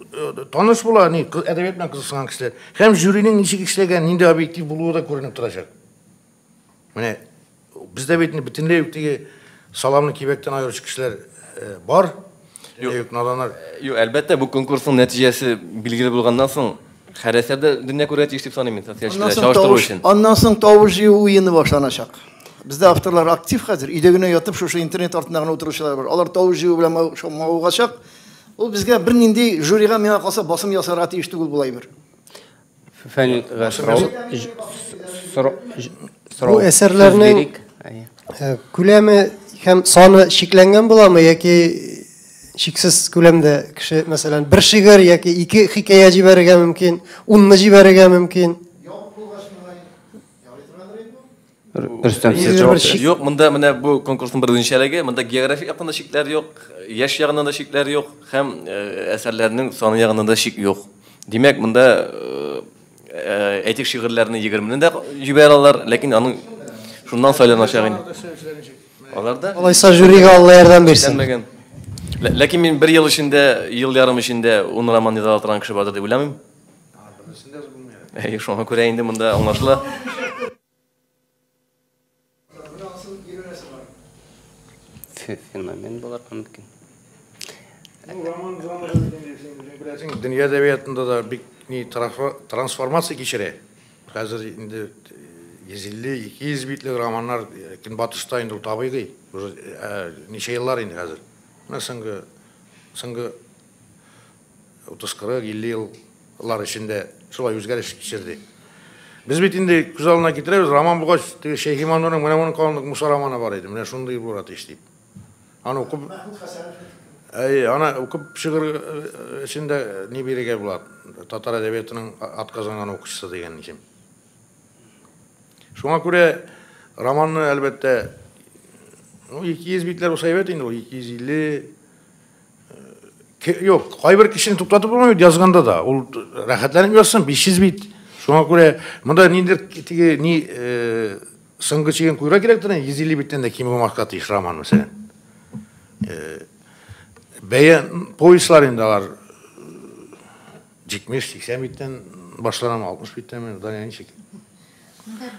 таныш була, ни, әдәбият белән кызыксынган кешеләр. Һәм жюриның ничек эшләгән, нинди объектив булуы да күренеп торачак. Менә бездә бит бөтенләй үк теге саламны кибәктән аеручы кешеләр бар. Юк, наданнар. Юк, әлбәттә, бу конкурсның нәтиҗәсе билгеле булганнан соң, һәр әсәр дә дөнья күрергә тиеш дип саныйм мин, социаль Аннан челтәрләр соң чагыштыру тавыш, өчен. аннан соң тавыш җыю уены башланачак. Бездә авторлар актив хәзер, өйдә генә ятып шушы интернет артында гына утыручылар бар. Алар тавыш җыю белән мавыгачак. Ул безгә бернинди жюрига миңа калса басым ясарга тиеш түгел булай бер. Фәнил, сорау, сорау, Бу әсәрләрнең күләме һәм саны чикләнгән буламы яки чиксез күләмдә кеше, мәсәлән, бер шигырь яки ике хикәя җибәрергә мөмкин, унны җибәрергә мөмкин. Рөстәм, сез Ниндидер җавап бер чик- Юк, монда менә бу конкурсның бер үзенчәлеге, монда географик яктан да чикләр юк, яшь ягыннан да чикләр юк һәм әсәрләрнең саны ягыннан да чик юк. Димәк, монда әйтик шигырьләрне 20-не дә җибәрә алалар, ләкин аның шуннан сайланачак инде. Алар да Алайса жюрига Алла ярдәм бирсен. чикләнмәгән. Ләкин мин бер ел эчендә, ел ярым эчендә 10 роман яза торган кеше бардыр дип уйламыйм. Әйе, шуңа күрә инде монда аңлашыла. Феномен булырга мөмкин. Роман жанры беләсең, дөнья әдәбиятында да бик ни трансформация кичерә. Хәзер инде 150-200 битлек романнар көнбатышта инде ул табигый. Уже ничә еллар инде хәзер. Менә соңгы 30, 40, 50 еллар эчендә шулай үзгәреш кичерде. Без бит инде күз алдына китерәбез, роман булгач, теге Шәйхи Маннурның менә моның калынлык Муса романы бар иде. Менә шундый булырга тиеш дип. Аны укып, әй, аны укып чыгыр эчендә ни бирергә була? Татар әдәбиятының атказанган укучысы дигән исем. Шуңа күрә романны әлбәттә, ну, 200 битләр булса әйбәт инде ул, 250. Юк, кайбер кешене туктатып булмый бит язганда да. Ул рәхәтләнеп язсын, 500 бит. Шуңа күрә монда ниндидер теге ни соңгы чиген куярга кирәктер, 150 биттән дә ким булмаска тиеш роман, мәсәлән. Бәя повестьлар инде алар 70-80 биттән башланамы, 60 биттәнме, да ничек.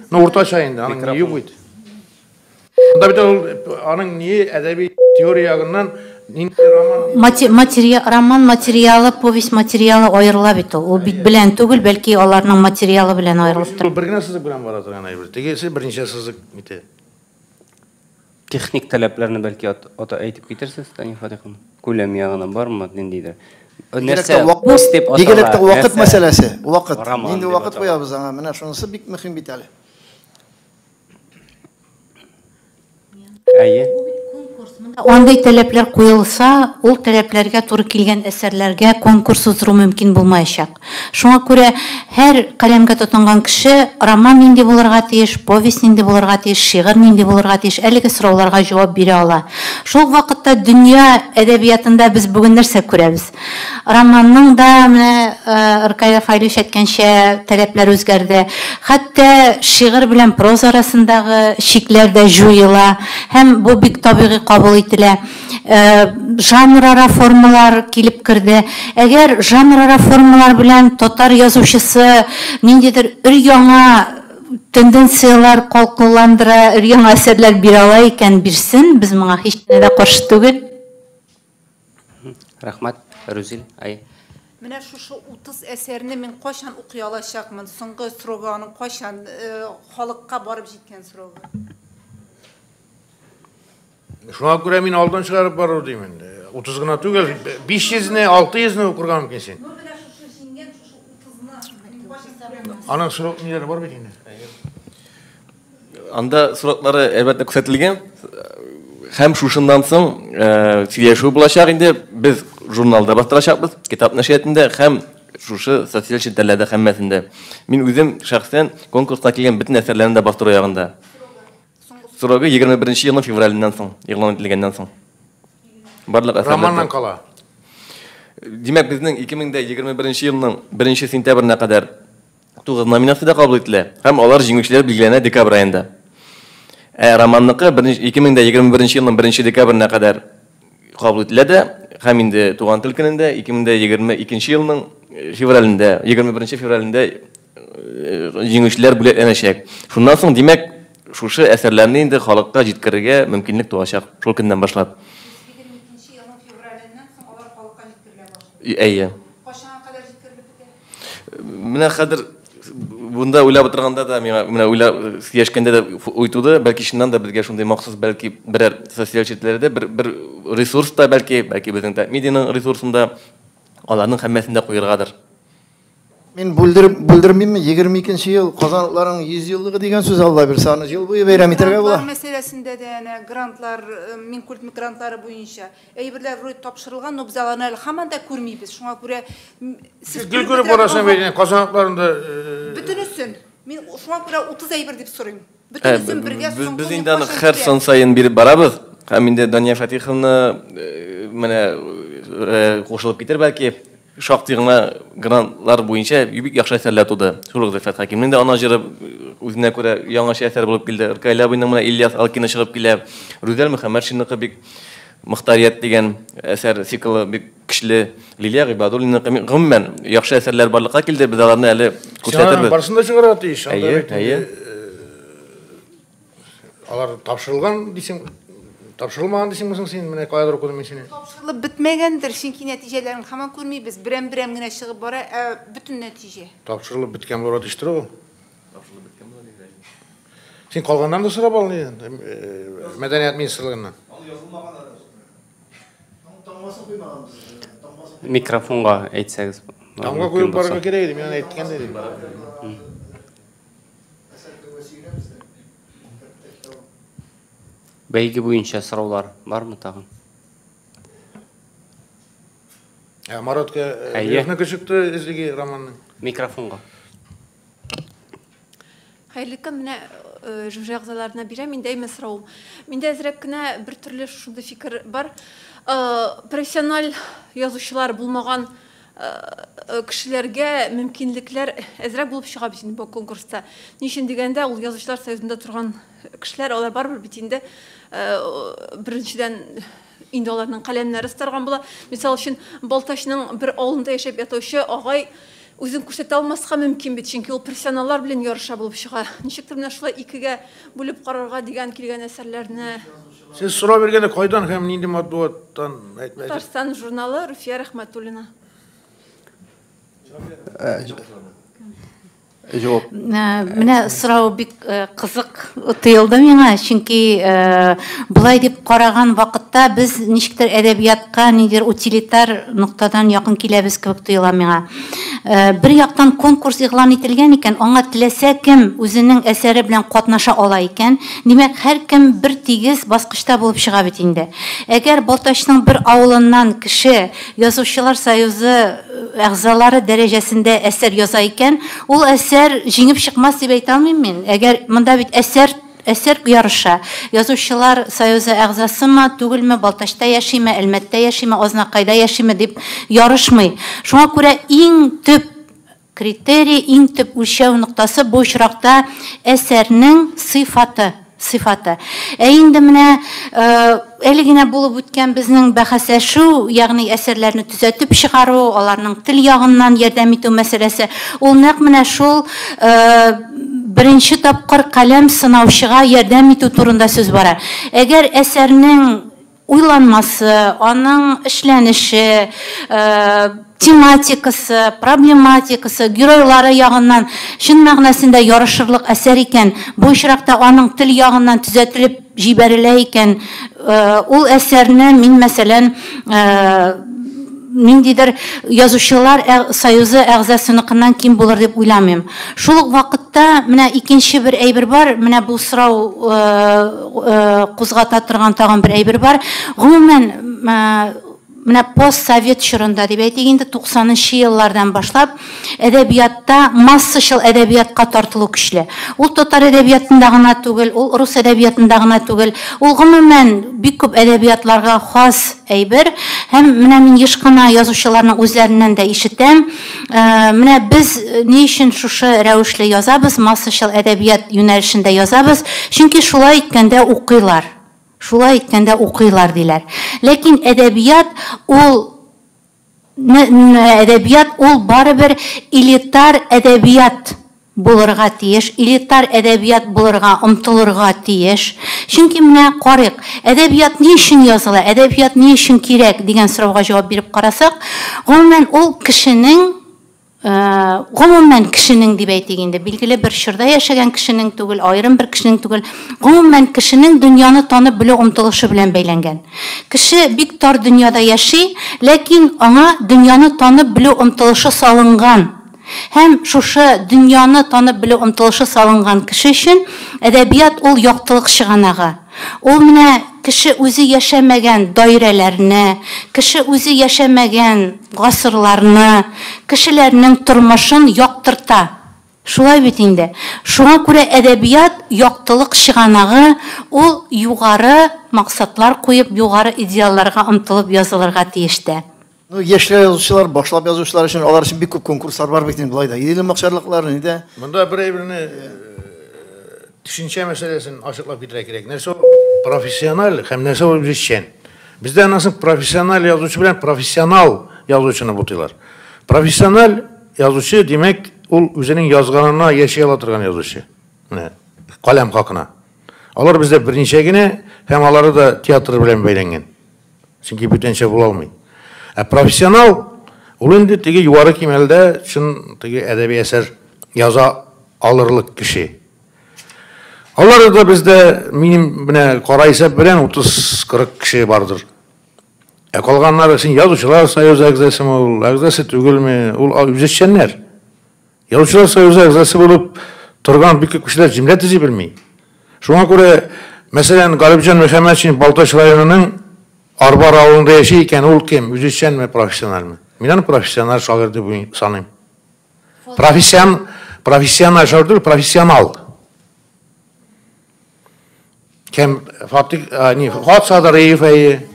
Ну, уртача инде, аның ни юк бит. Монда бит ул аның ни әдәби теория ягыннан нинди роман Роман материалы, повесть материалы аерыла бит ул. Ул бит белән түгел, бәлки аларның материалы белән аерылып тора. Бер генә сызык белән бара торган әйбер. Тегесе берничә сызык итә. Техник таләпләрне бәлки ата әйтеп китерсез, Дания Фатиховна. Күләм ягына бармы ниндидер? Нәрсә повесть дип атала? Бигрәк тә вакыт мәсьәләсе. Вакыт. Нинди вакыт куябыз аңа? Менә шунысы бик мөһим бит әле. Әйе. Андый таләпләр куелса, ул таләпләргә туры килгән әсәрләргә конкурс уздыру мөмкин булмаячак. Шуңа күрә һәр каләмгә тотынган кеше роман нинди булырга тиеш, повесть нинди булырга тиеш, шигырь нинди булырга тиеш, әлеге сорауларга җавап бирә ала. Шул вакытта дөнья әдәбиятында без бүген нәрсә күрәбез? Романның да менә Ркаил Рафаэлевич әйткәнчә таләпләр үзгәрде. Хәтта шигырь белән проза арасындагы чикләр дә җуела һәм бу бик табигый кабул ителә. Жанрара формалар килеп керде. Әгәр жанрара формалар белән татар язучысы ниндидер өр-яңа тенденцияләр калкуландыра, өр-яңа әсәрләр бирә ала икән, бирсен, без моңа һич кенә дә каршы түгел. Рәхмәт, Рүзил. Ай. Менә шушы 30 әсәрне мин кайчан укый алачакмын? Соңгы срогы аның кайчан халыкка барып җиткән срогы? Шуңа күрә мин алдан чыгарып бару дим инде. 30 гына түгел, 500-не, 600-не укырга мөмкин син. Менә шушы җиңгән шушы 30-ны Аның срок ниләре бар бит инде. Анда сроклары әлбәттә күрсәтелгән. Һәм шушыннан соң сөйләшү булачак инде. Без журналда бастырачакбыз, китап нәшриятында һәм шушы социаль челтәрләрдә һәммәсендә. Мин үзем шәхсән конкурска килгән бөтен әсәрләрне дә бастыру ягында. Срогы 21 елның февраленнән соң, игълан ителгәннән соң. Барлык әсәрләр. Романнан кала. Димәк, безнең 2021 елның 1 сентябренә кадәр 9 номинация дә кабул ителә һәм алар җиңүчеләр билгеләнә декабрь аенда. Ә романныкы 2021 елның 1 декабренә кадәр кабул ителә дә һәм инде туган тел көнендә 2022 елның февралендә, 21 февралендә җиңүчеләр бүләкләнәчәк. Шуннан соң, димәк, шушы әсәрләрне инде халыкка җиткерергә мөмкинлек туачак шул көннән башлап. 22 елның февраленнән соң алар халыкка җиткерелә башлый. Әйе. Кайчанга кадәр җиткерелеп бетә? Менә хәзер бунда уйлап утырганда да миңа менә уйлап сөйләшкәндә дә уй туды, бәлки чыннан да безгә шундый махсус, бәлки берәр социаль челтәрләрдә бер ресурс та бәлки, бәлки безнең Татмедианың ресурсында аларның һәммәсен дә куяргадыр. Мин бүлдермимме? 22 ел Казан утларының 100 еллыгы дигән сүз, Алла бирсә, аны ел буе бәйрәм итәргә була. Грантлар мәсьәләсендә дә әнә грантлар, Минкульт грантлары буенча әйберләр вроде тапшырылган, но без аларны әле һаман да күрмибез. Шуңа күрә сез гел күреп барасың бит, Казан утларында бөтенесен. Мин шуңа күрә 30 әйбер дип сорыйм. Бөтенесен бергә соңгы. Без инде аны һәр сан саен биреп барабыз. Һәм инде Дания Фатиховна менә кушылып китер бәлки. Шактый гына грантлар буенча бик яхшы әсәрләр туды. Шул ук Зөлфәт Хәкимнең дә ана җыры үзенә күрә яңача әсәр булып килде. Ркаил абыйның менә Ильяс Алкины чыгып килә. Рүзәл Мөхәммәтшинныкы бик Мохтарият дигән әсәр циклы бик көчле. Лилия Гыйбадуллина, гомумән, яхшы әсәрләр барлыкка килде, без аларны әле күрсәтербез. Барысын да чыгарырга тиеш. Әйе, әйе. Алар тапшырылган дисең, тапшырылмаган дисеңме соң син? Менә каядыр укыдым мин сине. Тапшырылып бетмәгәндер, чөнки нәтиҗәләрен һаман күрмибез. Берәм-берәм генә чыгып бара, ә бөтен нәтиҗә. Тапшырылып беткән булырга тиештер ул. Син калганнан да сорап ал, Мәдәният министрлыгыннан. Микрофонга әйтсәгез. Тамга куеп барырга кирәк иде, мин аны әйткән дә идем. Бәйге буенча сораулар бармы тагын? Ә, Маратка Левнеке чыкты эзлеге романның. Микрофонга. Хәерле көн, менә жюри әгъзаларына бирәм инде әйме сорауым. Миндә әзрәк кенә бер төрле шушындый фикер бар. Профессиональ язучылар булмаган кешеләргә мөмкинлекләр әзрәк булып чыга бит инде бу конкурста. Ни өчен дигәндә, ул Язучылар союзында торган кешеләр, алар барыбер бит инде беренчедән инде аларның каләмнәре остарган була. Мисал өчен, Балтачның бер авылында яшәп ятучы агай үзен күрсәтә алмаска мөмкин бит, чөнки ул профессионаллар белән ярыша булып чыга. Ничектер менә шулай икегә бүлеп карарга дигән килгән әсәрләрне. Сез сорау биргәндә кайдан һәм нинди матбугаттан әйтмәдегез? Татарстан журналы, Руфия Рәхмәтуллина. Җавап. Менә сорау бик кызык тоелды миңа, чөнки болай дип караган вакытта без ничектер әдәбиятка ниндидер утилитар ноктадан якын киләбез кебек тоела миңа. Бер яктан конкурс игълан ителгән икән, аңа теләсә кем үзенең әсәре белән катнаша ала икән, димәк, һәркем бер тигез баскычта булып чыга бит инде. Әгәр Балтачның бер авылыннан кеше Язучылар союзы әгъзалары дәрәҗәсендә әсәр яза икән, ул әсәр җиңеп чыкмас дип әйтә алмыйм мин. Әгәр монда бит әсәр әсәр ярыша. Язучылар союзы әгъзасымы, түгелме, Балтачта яшиме, Әлмәттә яшиме, Азнакайда яшиме дип ярышмый. Шуңа күрә иң төп критерий, иң төп үлчәү ноктасы бу очракта әсәрнең сыйфаты. Сыйфаты. Ә инде менә әле генә булып үткән безнең бәхәсләшү, ягъни әсәрләрне төзәтеп чыгару, аларның тел ягыннан ярдәм итү мәсьәләсе, ул нәкъ менә шул беренче тапкыр каләм сынаучыга ярдәм итү турында сүз бара. Әгәр әсәрнең уйланмасы, аның эшләнеше, тематикасы, проблематикасы, геройлары ягыннан чын мәгънәсендә ярышырлык әсәр икән, бу очракта аның тел ягыннан төзәтелеп җибәрелә икән, ул әсәрне мин, мәсәлән, ниндидер Язучылар союзы әгъзасыныкыннан ким булыр дип уйламыйм. Шул ук вакытта менә икенче бер әйбер бар, менә бу сорау кузгата торган тагын бер әйбер бар. Гомумән, менә постсовет чорында дип әйтик инде, 90-нчы еллардан башлап әдәбиятта массачыл әдәбиятка тартылу көчле. Ул татар әдәбиятында гына түгел, ул рус әдәбиятында гына түгел, ул гомумән бик күп әдәбиятларга хас әйбер. Һәм менә мин еш кына язучыларның үзләреннән дә ишетәм. Менә без ни өчен шушы рәвешле язабыз, массачыл әдәбият юнәлешендә язабыз? Чөнки шулай иткәндә укыйлар. Шулай иткәндә укыйлар диләр. Ләкин әдәбият ул барыбер элитар әдәбият булырга тиеш, элитар әдәбият булырга омтылырга тиеш. Чөнки менә карыйк, әдәбият ни өчен языла, әдәбият ни өчен кирәк дигән сорауга җавап биреп карасак, гомумән ул кешенең, гомумән кешенең дип әйтик инде, билгеле бер чорда яшәгән кешенең түгел, аерым бер кешенең түгел, гомумән кешенең дөньяны танып белү омтылышы белән бәйләнгән. Кеше бик тар дөньяда яши, ләкин аңа дөньяны танып белү омтылышы салынган. Һәм шушы дөньяны танып белү омтылышы салынган кеше өчен әдәбият ул яктылык чыганагы. Ул менә кеше үзе яшәмәгән даирәләрне, кеше үзе яшәмәгән гасырларны, кешеләрнең тормышын яктырта. Шулай бит инде. Шуңа күрә әдәбият яктылык чыганагы, ул югары максатлар куеп, югары идеалларга омтылып язылырга тиеш тә. Ну, яшьләр язучылар, башлап язучылар өчен, алар өчен бик күп конкурслар бар бит инде болай да. Идел максарлыклары нидә? Монда бер әйберне төшенчә мәсьәләсен ачыклап китерә кирәк. Нәрсә ул профессиональ һәм нәрсә ул үзешчән. Бездә аннан соң профессиональ язучы белән профессионал язучыны бутыйлар. Профессиональ язучы, димәк, ул үзенең язганына яши ала торган язучы. Менә каләм хакына. Алар бездә берничә генә һәм алары да театр белән бәйләнгән. Чөнки бүтәнчә була алмый. Ә профессионал ул инде теге югары кимәлдә чын теге әдәби әсәр яза алырлык кеше. Алар да бездә минем менә кара исәп белән 30-40 кеше бардыр. Ә калганнары син язучылар союзы әгъзасымы ул, әгъзасы түгелме? Ул үзешчәннәр. Язучылар союзы әгъзасы булып торган бик күп кешеләр җөмлә төзи белми. Шуңа күрә, мәсәлән, Галимҗан Мөхәммәтшин Балтач районының Арбар авылында яши икән, ул кем? Үзешчәнме, профессиональме? Мин аны профессиональ шагыйрь дип саныйм. Профессиональ шагыйрь түгел, профессионал. Кем Фатих, не, Фат Садриев әйе.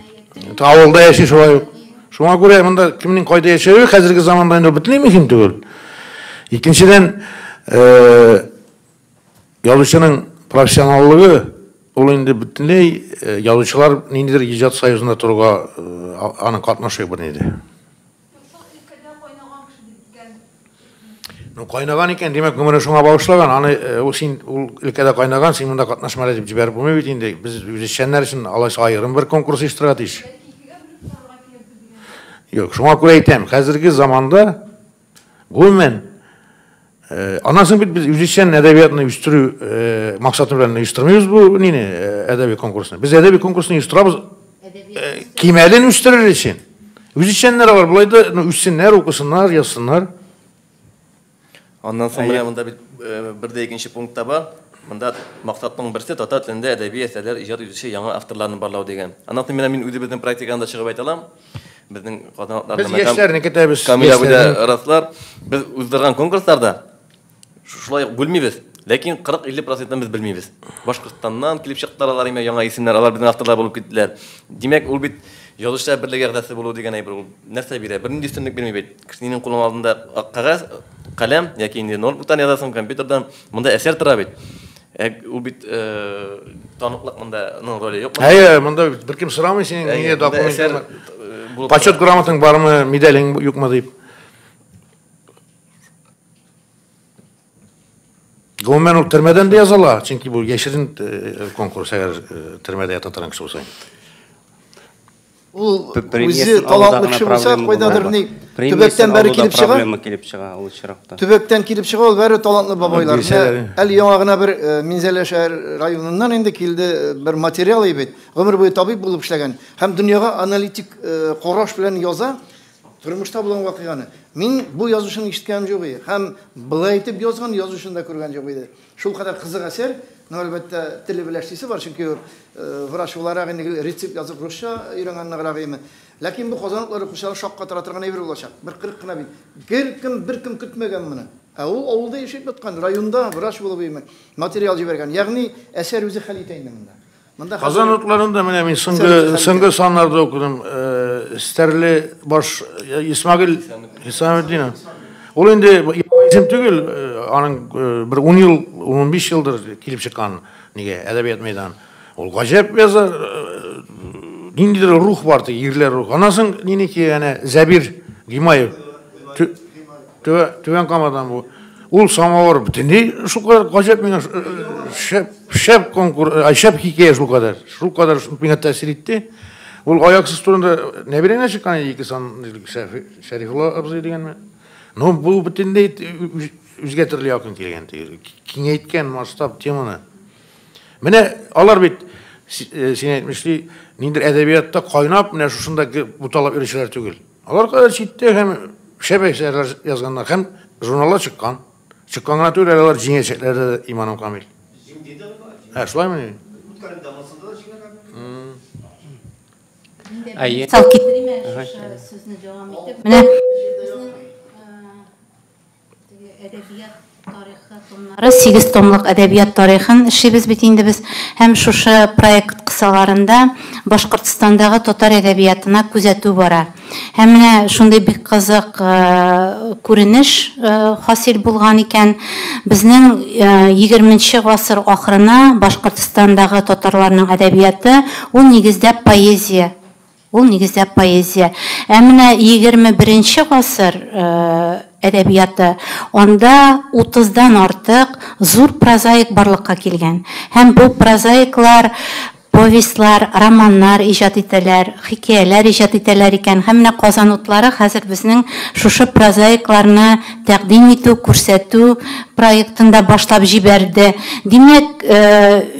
Авылда яши шулай ук. Шуңа күрә монда кемнең кайда яшәве хәзерге заманда инде бөтенләй мөһим түгел. Икенчедән, язучының профессионаллыгы ул инде бөтенләй язучылар ниндидер иҗат союзында торуга аның катнашы юк бернинди. Ну, кайнаган икән, димәк, гомере шуңа багышлаган. Аны ул син ул өлкәдә кайнаган, син монда катнашма әле дип җибәреп булмый бит инде. Без үзешчәннәр өчен алайса аерым бер конкурс оештырырга тиеш. Юк, шуңа күрә әйтәм, хәзерге заманда гомумән аннан соң бит без үзешчән әдәбиятны үстерү максаты белән оештырмыйбыз бу нине әдәби конкурсны. Без әдәби конкурсны оештырабыз кимәлен үстерер өчен. Үзешчәннәр алар болай да үссеннәр, укысыннар, язсыннар. Аннан соң менә монда бит бер дә икенче пунктта бар. Монда максатның берсе татар телендә әдәби әсәрләр иҗат итүче яңа авторларны барлау дигән. Аннан соң менә мин үзебезнең практиканы да чыгып әйтә алам. Безнең Казан Без яшьләрне көтәбез. Камил абый да раслар. Без уздырган конкурсларда шулай ук бүлмибез. Ләкин 40-50 процентын без белмибез. Башкортстаннан килеп чыктылар алар, имә яңа исемнәр, алар безнең авторлар булып киттеләр. Димәк, ул бит язучылар берлеге әгъзасы булу дигән әйбер, ул нәрсә бирә? Бернинди өстенлек бирми бит. Кешенең кулың алдында кәгазь, каләм яки инде ноутбуктан язасың, компьютердан. Монда әсәр тора бит. Ә ул бит таныклык монда аның роле юк. Әйе, монда беркем сорамый синең нигә документың. Почет грамотаң бармы, медалең юкмы дип. Гомумән ул төрмәдән дә языла, чөнки бу яшерен конкурс, әгәр төрмәдә ята торган кеше булса. Ул үзе талантлы кеше булса, кайдадыр ни төбәктән бәре килеп чыга. Проблема килеп чыга ул очракта. Төбәктән килеп чыга, ул бәре талантлы бабайлар. Әле яңа гына бер Минзәлә шәһәр районыннан инде килде бер материал бит. Гомер буе табиб булып эшләгән һәм дөньяга аналитик караш белән яза. Тормышта булган вакыйганы. Мин бу язучыны ишеткәнем юк иде. Һәм былай итеп язган язучыны да күргән юк иде. Шул кадәр кызык әсәр, но әлбәттә теле белән эшлисе бар, чөнки врач буларак инде рецепт язып русча өйрәнгән ныграк име. Ләкин бу Казан утлары укучылар шаккатыра торган әйбер булачак. Бер 40 кына бит. Беркем, беркем көтмәгән моны. Ә ул авылда яшәп яткан, районда врач булып име, материал җибәргән. Ягъни әсәр үзе хәл итә инде монда. Казан утларында менә мин соңгы саннарда укыдым. Стәрле баш Исмагил Хисаметдинов. Ул инде исем түгел, аның бер 10 ел, 15 елдыр килеп чыккан нигә әдәбият мәйданы. Ул гаҗәп яза, ниндидер рух бар, ирләр рух. Аннан соң нинеке әнә Зәбир Гимаев. Түбән Камадан бу. Ул самавыр бөтенләй шулкадәр гаҗәп миңа шәп конкурс, шәп хикәя шулкадәр. Шулкадәр миңа тәэсир итте. Ул аяксыз турында нәбирәнә чыккан иде ике сан Шәрифулла абзый дигәнме? Но бу бөтенләй үзгә төрле якын килгән, киңәйткән масштаб теманы. Менә алар бит син әйтмешли, ниндидер әдәбиятта кайнап, менә шушында буталап йөрүчеләр түгел. Алар кадәр читтә һәм шәп әсәрләр язганнар, һәм журналлар чыккан. Чыккан гына түгел, алар җиңәчәкләр дә, иманым камил. Ә, шулаймы? Әйе. Мисал китерим әле шушы сүзне дәвам итеп. Менә безнең әдәбият тарихы томнары, 8 томлык әдәбият тарихын эшлибез бит инде без. Һәм шушы проект кысаларында Башкортстандагы татар әдәбиятына күзәтү бара. Һәм менә шундый бик кызык күренеш хасил булган икән. Безнең 20 гасыр ахырына Башкортстандагы татарларның әдәбияты ул нигездә поэзия Ул нигездә поэзия. Ә менә 21 гасыр әдәбияты, анда 30-дан артык зур прозаик барлыкка килгән. Һәм бу прозаиклар повестьлар, романнар иҗат итәләр, хикәяләр иҗат итәләр икән. Һәм менә Казан утлары хәзер безнең шушы прозаикларны тәкъдим итү, күрсәтү проектын да башлап җибәрде. Димәк,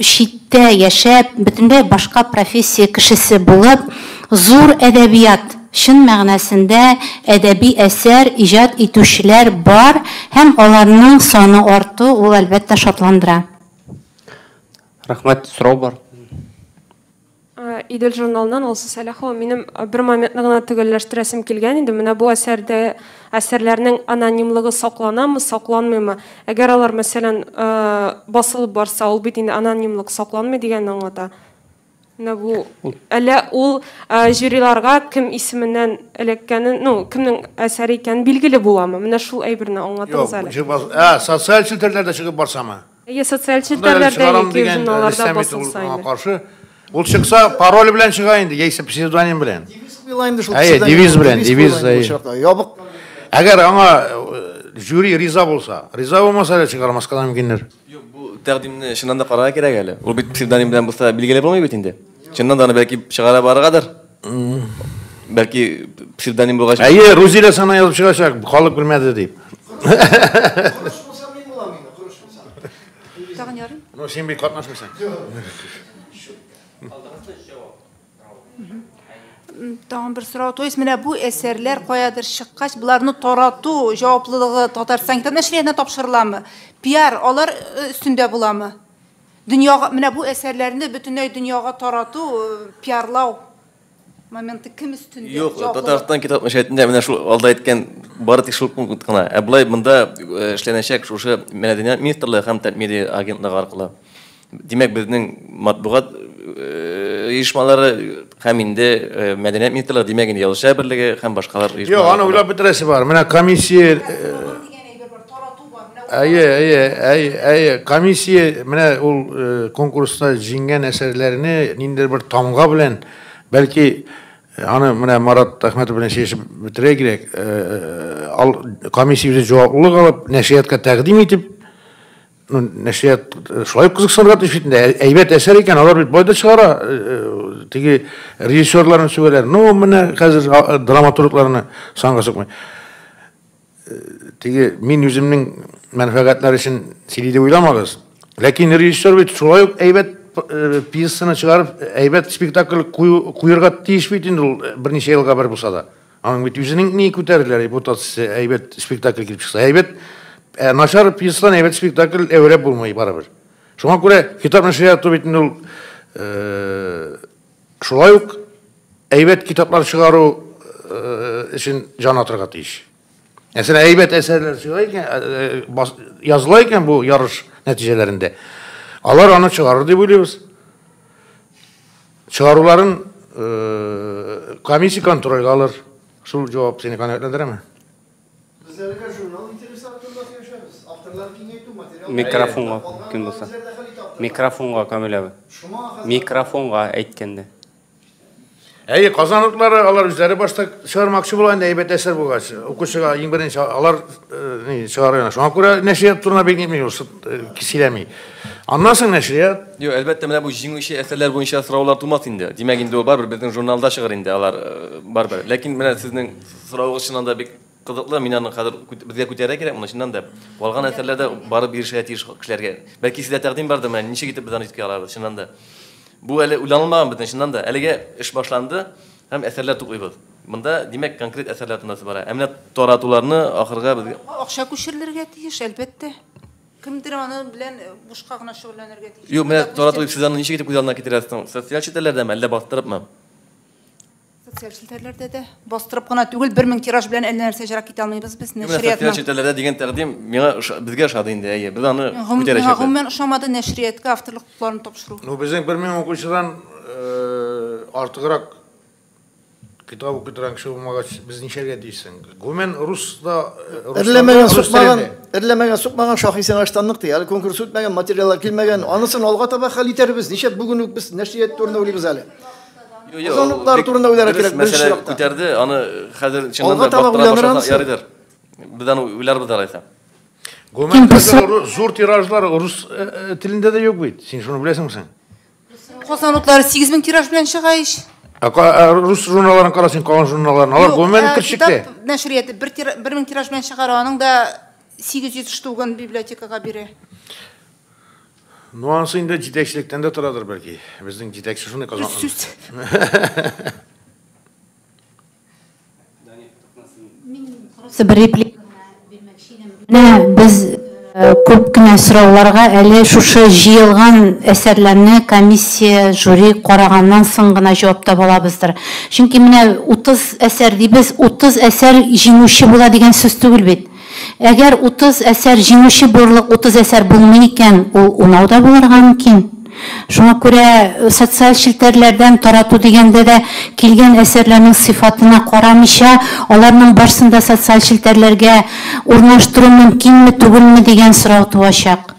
читтә яшәп, бөтенләй башка профессия кешесе булып, зур әдәбият, чын мәгънәсендә әдәби әсәр иҗат итүчеләр бар һәм аларның саны арту, ул әлбәттә шатландыра. Рәхмәт, сорау бар. Идел журналынан Алсу Сәләхова. Минем бер моментны гына төгәлләштерәсем килгән инде. Менә бу әсәрдә әсәрләрнең анонимлыгы сакланамы, сакланмыймы? Әгәр алар, мәсәлән, басылып барса, ул бит инде анонимлык сакланмый дигәнне аңлата. Менә бу әллә ул жюриларга кем исеменнән эләккәнен, ну, кемнең әсәре икәнен билгеле буламы? Менә шул әйберне аңлатыгыз әле. Юк, социаль челтәрләрдә чыгып барсамы? Әйе, социаль челтәрләрдә яки журналларда басылса инде. Каршы. Ул чыкса, пароль белән чыга инде, яисә псевдоним белән. Девиз куела инде шул. Әйе, девиз белән, девиз. Ябык. Әгәр аңа жюри риза булса, риза булмаса да чыгармаска да мөмкиннәр. Юк, бу тәкъдимне чыннан да карарга кирәк әле. Ул бит псевдоним белән булса билгеле булмый бит инде. Чыннан да аны бәлки чыгара барыргадыр. Бәлки псевдоним булгач. Әйе, Рузилә сана язып чыгачак, халык белмәде дип. Корыш булса мин булам инде, корыш булса. Тагын ярый. Ну, син бит катнашмыйсың. Тагын бер сорау. То есть менә бу әсәрләр каядыр чыккач, буларны тарату җаваплылыгы Татарстан китап нәшриятына тапшырыламы? Пиар алар өстендә буламы? Дөньяга менә бу әсәрләрне бөтенләй дөньяга тарату, пиарлау моменты кем өстендә? Юк, Татарстан китап нәшриятында менә шул алда әйткән бары тик шул пункт кына. Ә болай монда эшләнәчәк шушы мәдәният министрлыгы һәм Татмедиа агентлыгы аркылы. Димәк, безнең матбугат оешмалары һәм инде мәдәният министрлыгы, димәк, инде Язучылар берлеге һәм башкалар оешмалар. Юк, аны уйлап бетерәсе бар. Менә комиссия Әйе, әйе, әйе, әйе, комиссия менә ул конкурста җиңгән әсәрләрне ниндидер бер тамга белән, бәлки аны менә Марат Әхмәтов белән сөйләшеп бетерергә кирәк. Комиссия үзе җаваплылык алып, нәшриятка тәкъдим итеп, ну, нәшрият шулай ук кызыксынырга тиеш бит инде. Әйбәт әсәр икән, алар бит болай да чыгара, теге режиссерларны сүгәләр. Ну, менә хәзер драматургларны санга сукмый. Теге мин үземнең мәнфәгатьләр өчен сөйли дип уйламагыз. Ләкин режиссер бит шулай ук әйбәт пьесаны чыгарып, әйбәт спектакль куерга тиеш бит инде ул берничә елга бер булса да. Аның бит үзенең ни күтәрелә репутациясе әйбәт спектакль килеп чыкса. Әйбәт начар пьесадан әйбәт спектакль әвәләп булмый барыбер. Шуңа күрә китап нәшрияты бит инде ул шулай ук әйбәт китаплар чыгару өчен җан атырга тиеш. Мәсәлән, әйбәт әсәрләр чыга икән, языла икән бу ярыш нәтиҗәләрендә. Алар аны чыгарыр дип уйлыйбыз. Чыгаруларын комиссия контрольгә алыр. Шул җавап сине канәгатьләндерәме? Без әлегә журнал интереслары турында сөйләшәбез. Авторлар киңәйтү материал. Микрофонга кем булса. Микрофонга, Камил абый. Микрофонга әйткәндә. Әйе, Казан утлары алар үзләре башта чыгармакчы була инде әйбәт әсәр булгач. Укучыга иң беренче алар ни чыгарыр. Шуңа күрә нәшрият турында бик нитми ул, сөйләми. Аннан соң нәшрият. Юк, әлбәттә, менә бу җиңүче әсәрләр буенча сораулар тумас инде. Димәк, инде ул барыбер безнең журналда чыгыр инде алар барыбер. Ләкин менә сезнең соравыгыз чыннан да бик кызыклы. Мин аны хәзер безгә күтәрергә кирәк моны чыннан да. Калган әсәрләр дә барып ирешергә тиеш кешеләргә. Бәлки сездә тәкъдим бардыр, менә ничек итеп без аны җиткерә алабыз чыннан да. Бу әле уйланылмаган безнең чыннан да. Әлегә эш башланды һәм әсәрләр туплыйбыз. Монда, димәк, конкрет әсәрләр турында бара. Ә менә таратуларны ахырга безгә акча күчерелергә тиеш, әлбәттә. Кемдер аны белән бушка гына шөгыльләнергә тиеш. Юк, менә тарату дип сез аны ничек итеп күз алдына китерәсез? Социаль челтәрләрдәме, әллә бастырыпмы? Социаль челтәрләрдә дә бастырып кына түгел, 1000 тираж белән әллә нәрсә җырак китә алмыйбыз без нәшриятны. Социаль челтәрләрдә дигән тәкъдим миңа безгә ошады инде, әйе. Без аны күтәрәчәкбез. Гомумән ошамады нәшриятка авторлык хокукларын тапшыру. Ну, безнең 1000 укучыдан артыграк китап укый торган кеше булмагач, без нишләргә тиешсең? Гомумән русда эрләмәгән, сукмаган шахи сиңа ыштанлык ди. Әле конкурс үтмәгән, материаллар килмәгән. Анысын алга таба хәл итәрбез. Нишләп бүген үк без нәшрият турында уйлыйбыз әле? Казан утлары турында уйларга кирәк беренче Мәсьәлә чиратта. күтәрде, аны хәзер чыннан Алга да таба баттыра уйланыр башласак анысы. ярыйдыр. Без аны уйларбыз алайса. Гомумән, хәзер зур тиражлар рус телендә дә юк бит. Син шуны беләсеңме соң? Казан утлары 8000 тираж белән чыга ич. Ә рус журналларын кара син, калган журналларын. Алар Юк, гомумән ә, керчектә. Китап нәшрияты бер 1000 тираж белән чыгара, аның да 800 штугын библиотекага бирә. Ну, анысы инде җитәкчелектән дә торадыр бәлки. Безнең җитәкче шундый Казан. Сүз. Бер реплика Менә без күп кенә сорауларга әле шушы җыелган әсәрләрне комиссия, жюри караганнан соң гына җавап таба алабыздыр. Чөнки менә 30 әсәр дибез, 30 әсәр җиңүче була дигән сүз түгел бит. Әгәр 30 әсәр җиңүче булырлык 30 әсәр булмый икән, ул унау да булырга мөмкин. Шуңа күрә социаль челтәрләрдән тарату дигәндә дә килгән әсәрләрнең сыйфатына карамыйча, аларның барысын да социаль челтәрләргә урнаштыру мөмкинме, түгелме дигән сорау туачак.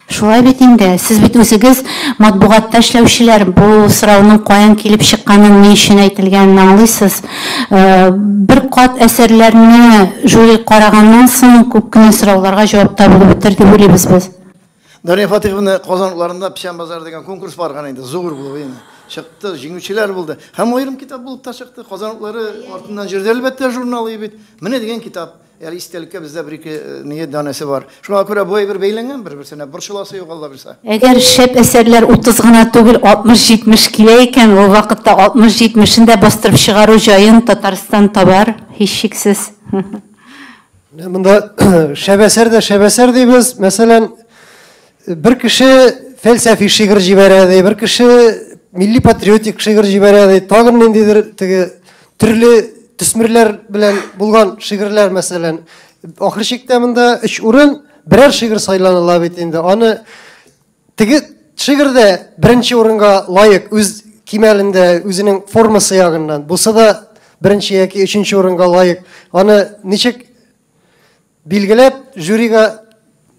Шулай бит инде, сез бит үзегез матбугатта эшләүчеләр, бу сорауның каян килеп чыкканын, ни өчен әйтелгәнен аңлыйсыз. Бер кат әсәрләрне жюри караганнан соң күп кенә сорауларга җавап табылып бетер дип уйлыйбыз без. Дарья Фатиховна Казан утларында Печән базары дигән конкурс барган инде, зур булып инде. Чыкты, җиңүчеләр булды. Һәм аерым китап булып та чыкты. Казан утлары артыннан җөрде әлбәттә журналы бит. Менә дигән китап. Әле истәлеккә бездә бер ике ние данәсе бар. Шуңа күрә бу әйбер бәйләнгән бер-берсенә, борчыласы юк Алла бирсә. Әгәр шәп әсәрләр 30 гына түгел, 60-70 килә икән, ул вакытта 60-70-ен дә бастырып чыгару җаен Татарстан табар, һичшиксез. Монда шәп әсәр дә шәп әсәр дибез. Мәсәлән, бер кеше фәлсәфи шигырь җибәрә ди, бер кеше милли патриотик шигырь җибәрә ди, тагын ниндидер теге төрле төсмерләр белән булган шигырьләр, мәсәлән. Ахыр чиктә монда 3 урын берәр шигырь сайланыла бит инде. Аны теге шигырь дә беренче урынга лаек үз кимәлендә, үзенең формасы ягыннан. Булса да беренче яки өченче урынга лаек. Аны ничек билгеләп, жюрига,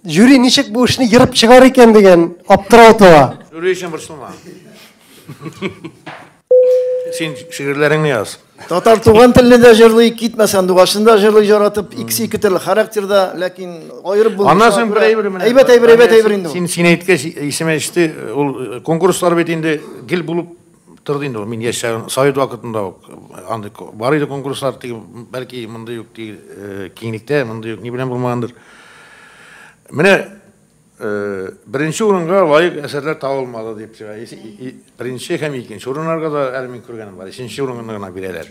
жюри ничек бу эшне ерып чыгар икән дигән аптырау туа. Жюри өчен борчылма. Син шигырьләреңне яз. Татар туган телне дә җырлый, китмә сандугачын да җырлый яратып, икесе ике төрле характерда, ләкин аерып булмый. Аннан соң бер әйбер менә. Әйбәт әйбер, әйбәт әйбер инде ул. Син әйткәч, исемә төште, ул конкурслар бит инде гел булып торды инде ул. Мин яшь чагым, совет вакытында ук андый бар иде конкурслар, теге бәлки мондый ук теге киңлектә, мондый ук ни белән булмагандыр. Менә беренче урынга лаек әсәрләр табылмады дип чыга. Беренче һәм икенче урыннарга да әле мин күргәнем бар. Өченче урынны гына бирәләр.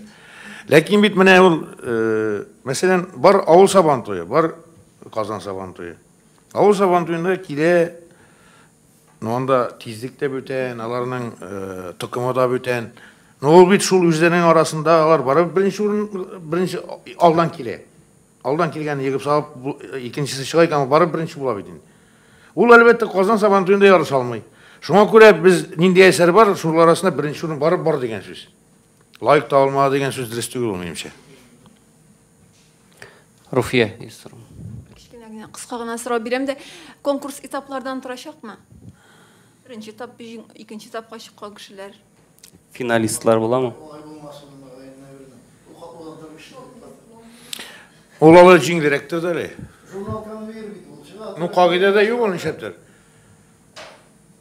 Ләкин бит менә ул, мәсәлән, бар авыл сабан туе, бар Казан сабан туе. Авыл сабан туенда килә, ну анда тизлек тә бүтән, аларның токымы да бүтән. Но ул бит шул үзләренең арасында алар барып беренче урын, беренче алдан килә. Алдан килгәнне егып салып, икенчесе чыга икән, ул барып беренче була бит инде. Ул әлбәттә Казан сабан туенда ярыша алмый. Шуңа күрә без нинди әсәр бар, шулар арасында беренче урын барып бар дигән сүз. Лаек таба алмады дигән сүз дөрес түгел ул, минемчә. Руфия, сорау. Кечкенә генә, кыска гына сорау бирәм дә, конкурс этаплардан торачакмы? Беренче этап, икенче этапка чыккан кешеләр. Финалистлар буламы? Ул алай җиңелрәктер дә әле. Журнал конвейер бит ул, чыга. Ну, кагыйдәдә юк ул нишләптер.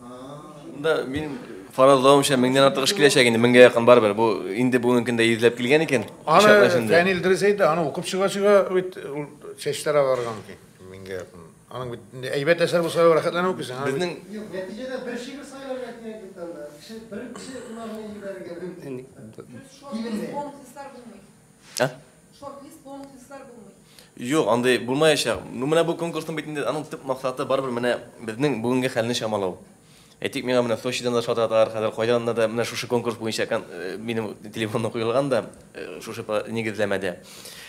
Монда мин фаразлавымча меңнән артык эш киләчәк инде, меңгә якын барыбер. Бу инде бүгенге көндә йөзләп килгән икән. Аны Ишатлашынды. Фәнил дөрес әйтә, аны укып чыга-чыга бит ул чәчләр агарган мөмкин. Меңгә якын. Аның бит инде әйбәт әсәр булса, рәхәтләнеп укыйсың. Аны бит Безнең Юк, нәтиҗәдә бер шигырь сайларга кирәк бит анда. Кеше бер кеше уңарны җибәрергә мөмкин. Шорт-лист, лонг-листлар булмый. А? Шорт-лист, лонг-листлар булмый. Юк, андый булмаячак. Ну, менә бу конкурсның бит инде аның төп максаты барыбер менә безнең бүгенге хәлне чамалау. Әйтик, миңа менә Сочидан да шалтыраталар, хәзер кайдан да менә шушы конкурс буенча минем телефонны куелган да, шушы нигезләмәдә.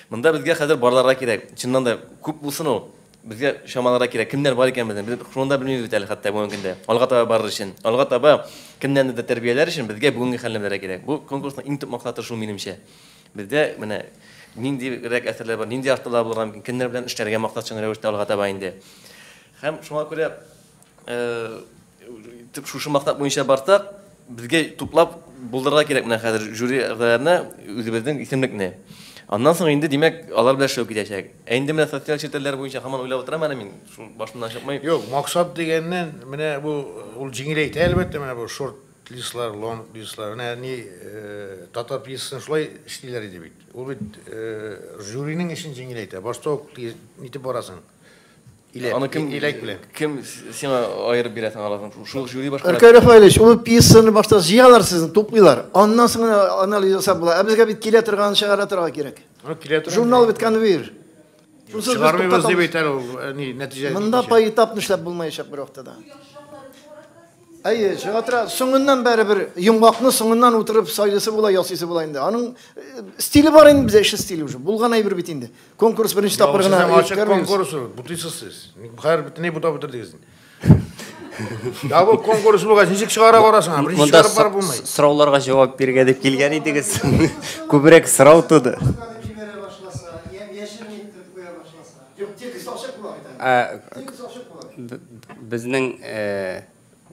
Монда безгә хәзер барларга кирәк. Чыннан да күп булсын ул. Безгә чамаларга кирәк. Кемнәр бар икән безнең? Без шуны да белмибез бит әле хәтта бүгенге көндә. Алга таба барыр өчен, алга таба кемнәрне дә тәрбияләр өчен безгә бүгенге хәлне белергә кирәк. Бу конкурсның иң төп максаты шул минемчә. Бездә менә ниндирәк әсәрләр бар, нинди авторлар булырга мөмкин, кемнәр белән эшләргә максатчан рәвештә алга таба инде. Һәм шуңа күрә төп шушы максат буенча барсак, Безгә туплап булдырырга кирәк менә хәзер жюри әгъзаларына үзебезнең исемлекне. Аннан соң инде, димәк, алар белән эшләү китәчәк. Ә инде менә социаль челтәрләр буенча һаман уйлап утырам әле мин, шул башымнан чыкмый. Юк, максат дигәннән, менә бу ул җиңеләйтә, әлбәттә, менә бу шорт листлар, лонг листлар. Менә ни татар пьесасын шулай эшлиләр иде бит. Ул бит жюриның эшен җиңеләйтә. Башта ук нитеп барасың. Иләк, Аны кем, иләк белән. Кем сиңа аерып бирә соң аларны? Шул жюри башкара. Ркай Рафаэлевич, ул пьесаны башта җыялар сезне, туплыйлар. Аннан соң гына анализ ясап була. Ә безгә бит килә торган чыгара торырга кирәк. Аны килә торган. Журнал бит конвейер. Шунсыз без Чыгармыйбыз дип туктатабыз. әйтә ул, ни, нәтиҗә. Монда поэтапны эшләп булмаячак бер вакытта да. Әйе, чыга тора. Соңыннан барыбер йомгакны соңыннан утырып сайлыйсы була, ясыйсы була инде. Аның стиле бар инде, бездә эш стиле уже. Булган әйбер бит инде. Конкурс беренче тапкыр гына Ачык үткәрмибез. конкурс, бутыйсыз сез. Хәер, бөтенләй бутап бетердегез. Ябык конкурс булгач, ничек чыгара барасың? Беренче Монда чыгарып барып булмый. сорауларга җавап бирергә дип килгән идегез. Күбрәк сорау туды. Безнең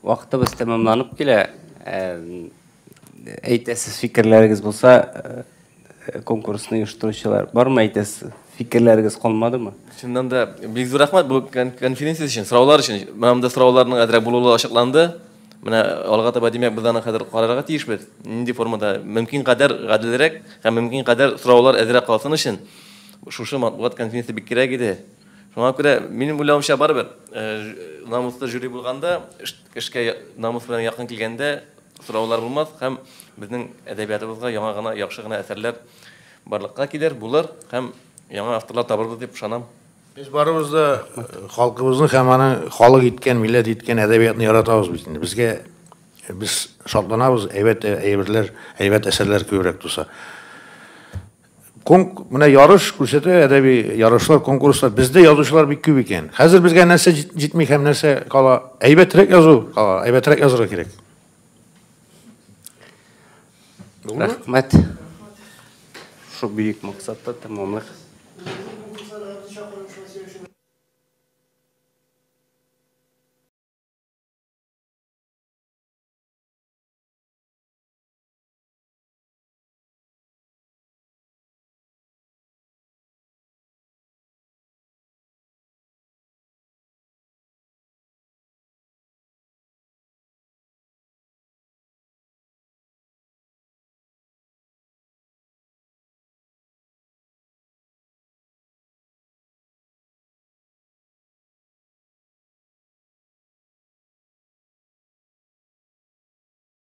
вакытыбыз тәмамланып килә. Әйтәсез фикерләрегез булса, конкурсны оештыручылар бармы, әйтәсез фикерләрегез калмадымы? Чыннан да бик зур рәхмәт бу конференция өчен, сораулар өчен. Менә монда сорауларның әзрәк булуы ачыкланды. Менә алга таба, димәк, без аны хәзер карарга тиешбез. Нинди формада мөмкин кадәр гаделрәк һәм мөмкин кадәр сораулар әзрәк калсын өчен шушы матбугат конференция бик кирәк иде. Шуңа күрә минем уйлавымча барыбер намуслы жюри булганда, эшкә намус белән якын килгәндә сораулар булмас һәм безнең әдәбиятыбызга яңа гына, яхшы гына әсәрләр барлыкка килер, булыр һәм яңа авторлар табырбыз дип ышанам. Без барыбыз да халкыбызны һәм аны халык иткән, милләт иткән әдәбиятны яратабыз бит инде. Безгә без шатланабыз, әйбәт әйберләр, әйбәт әсәрләр күбрәк туса. Менә ярыш күрсәтә, әдәби ярышлар, конкурслар. Бездә язучылар бик күп икән. Хәзер безгә нәрсә җитми һәм нәрсә кала? Әйбәтрәк язу кала, әйбәтрәк язырга кирәк. Рәхмәт. Шул бөек максатта тәмамлык.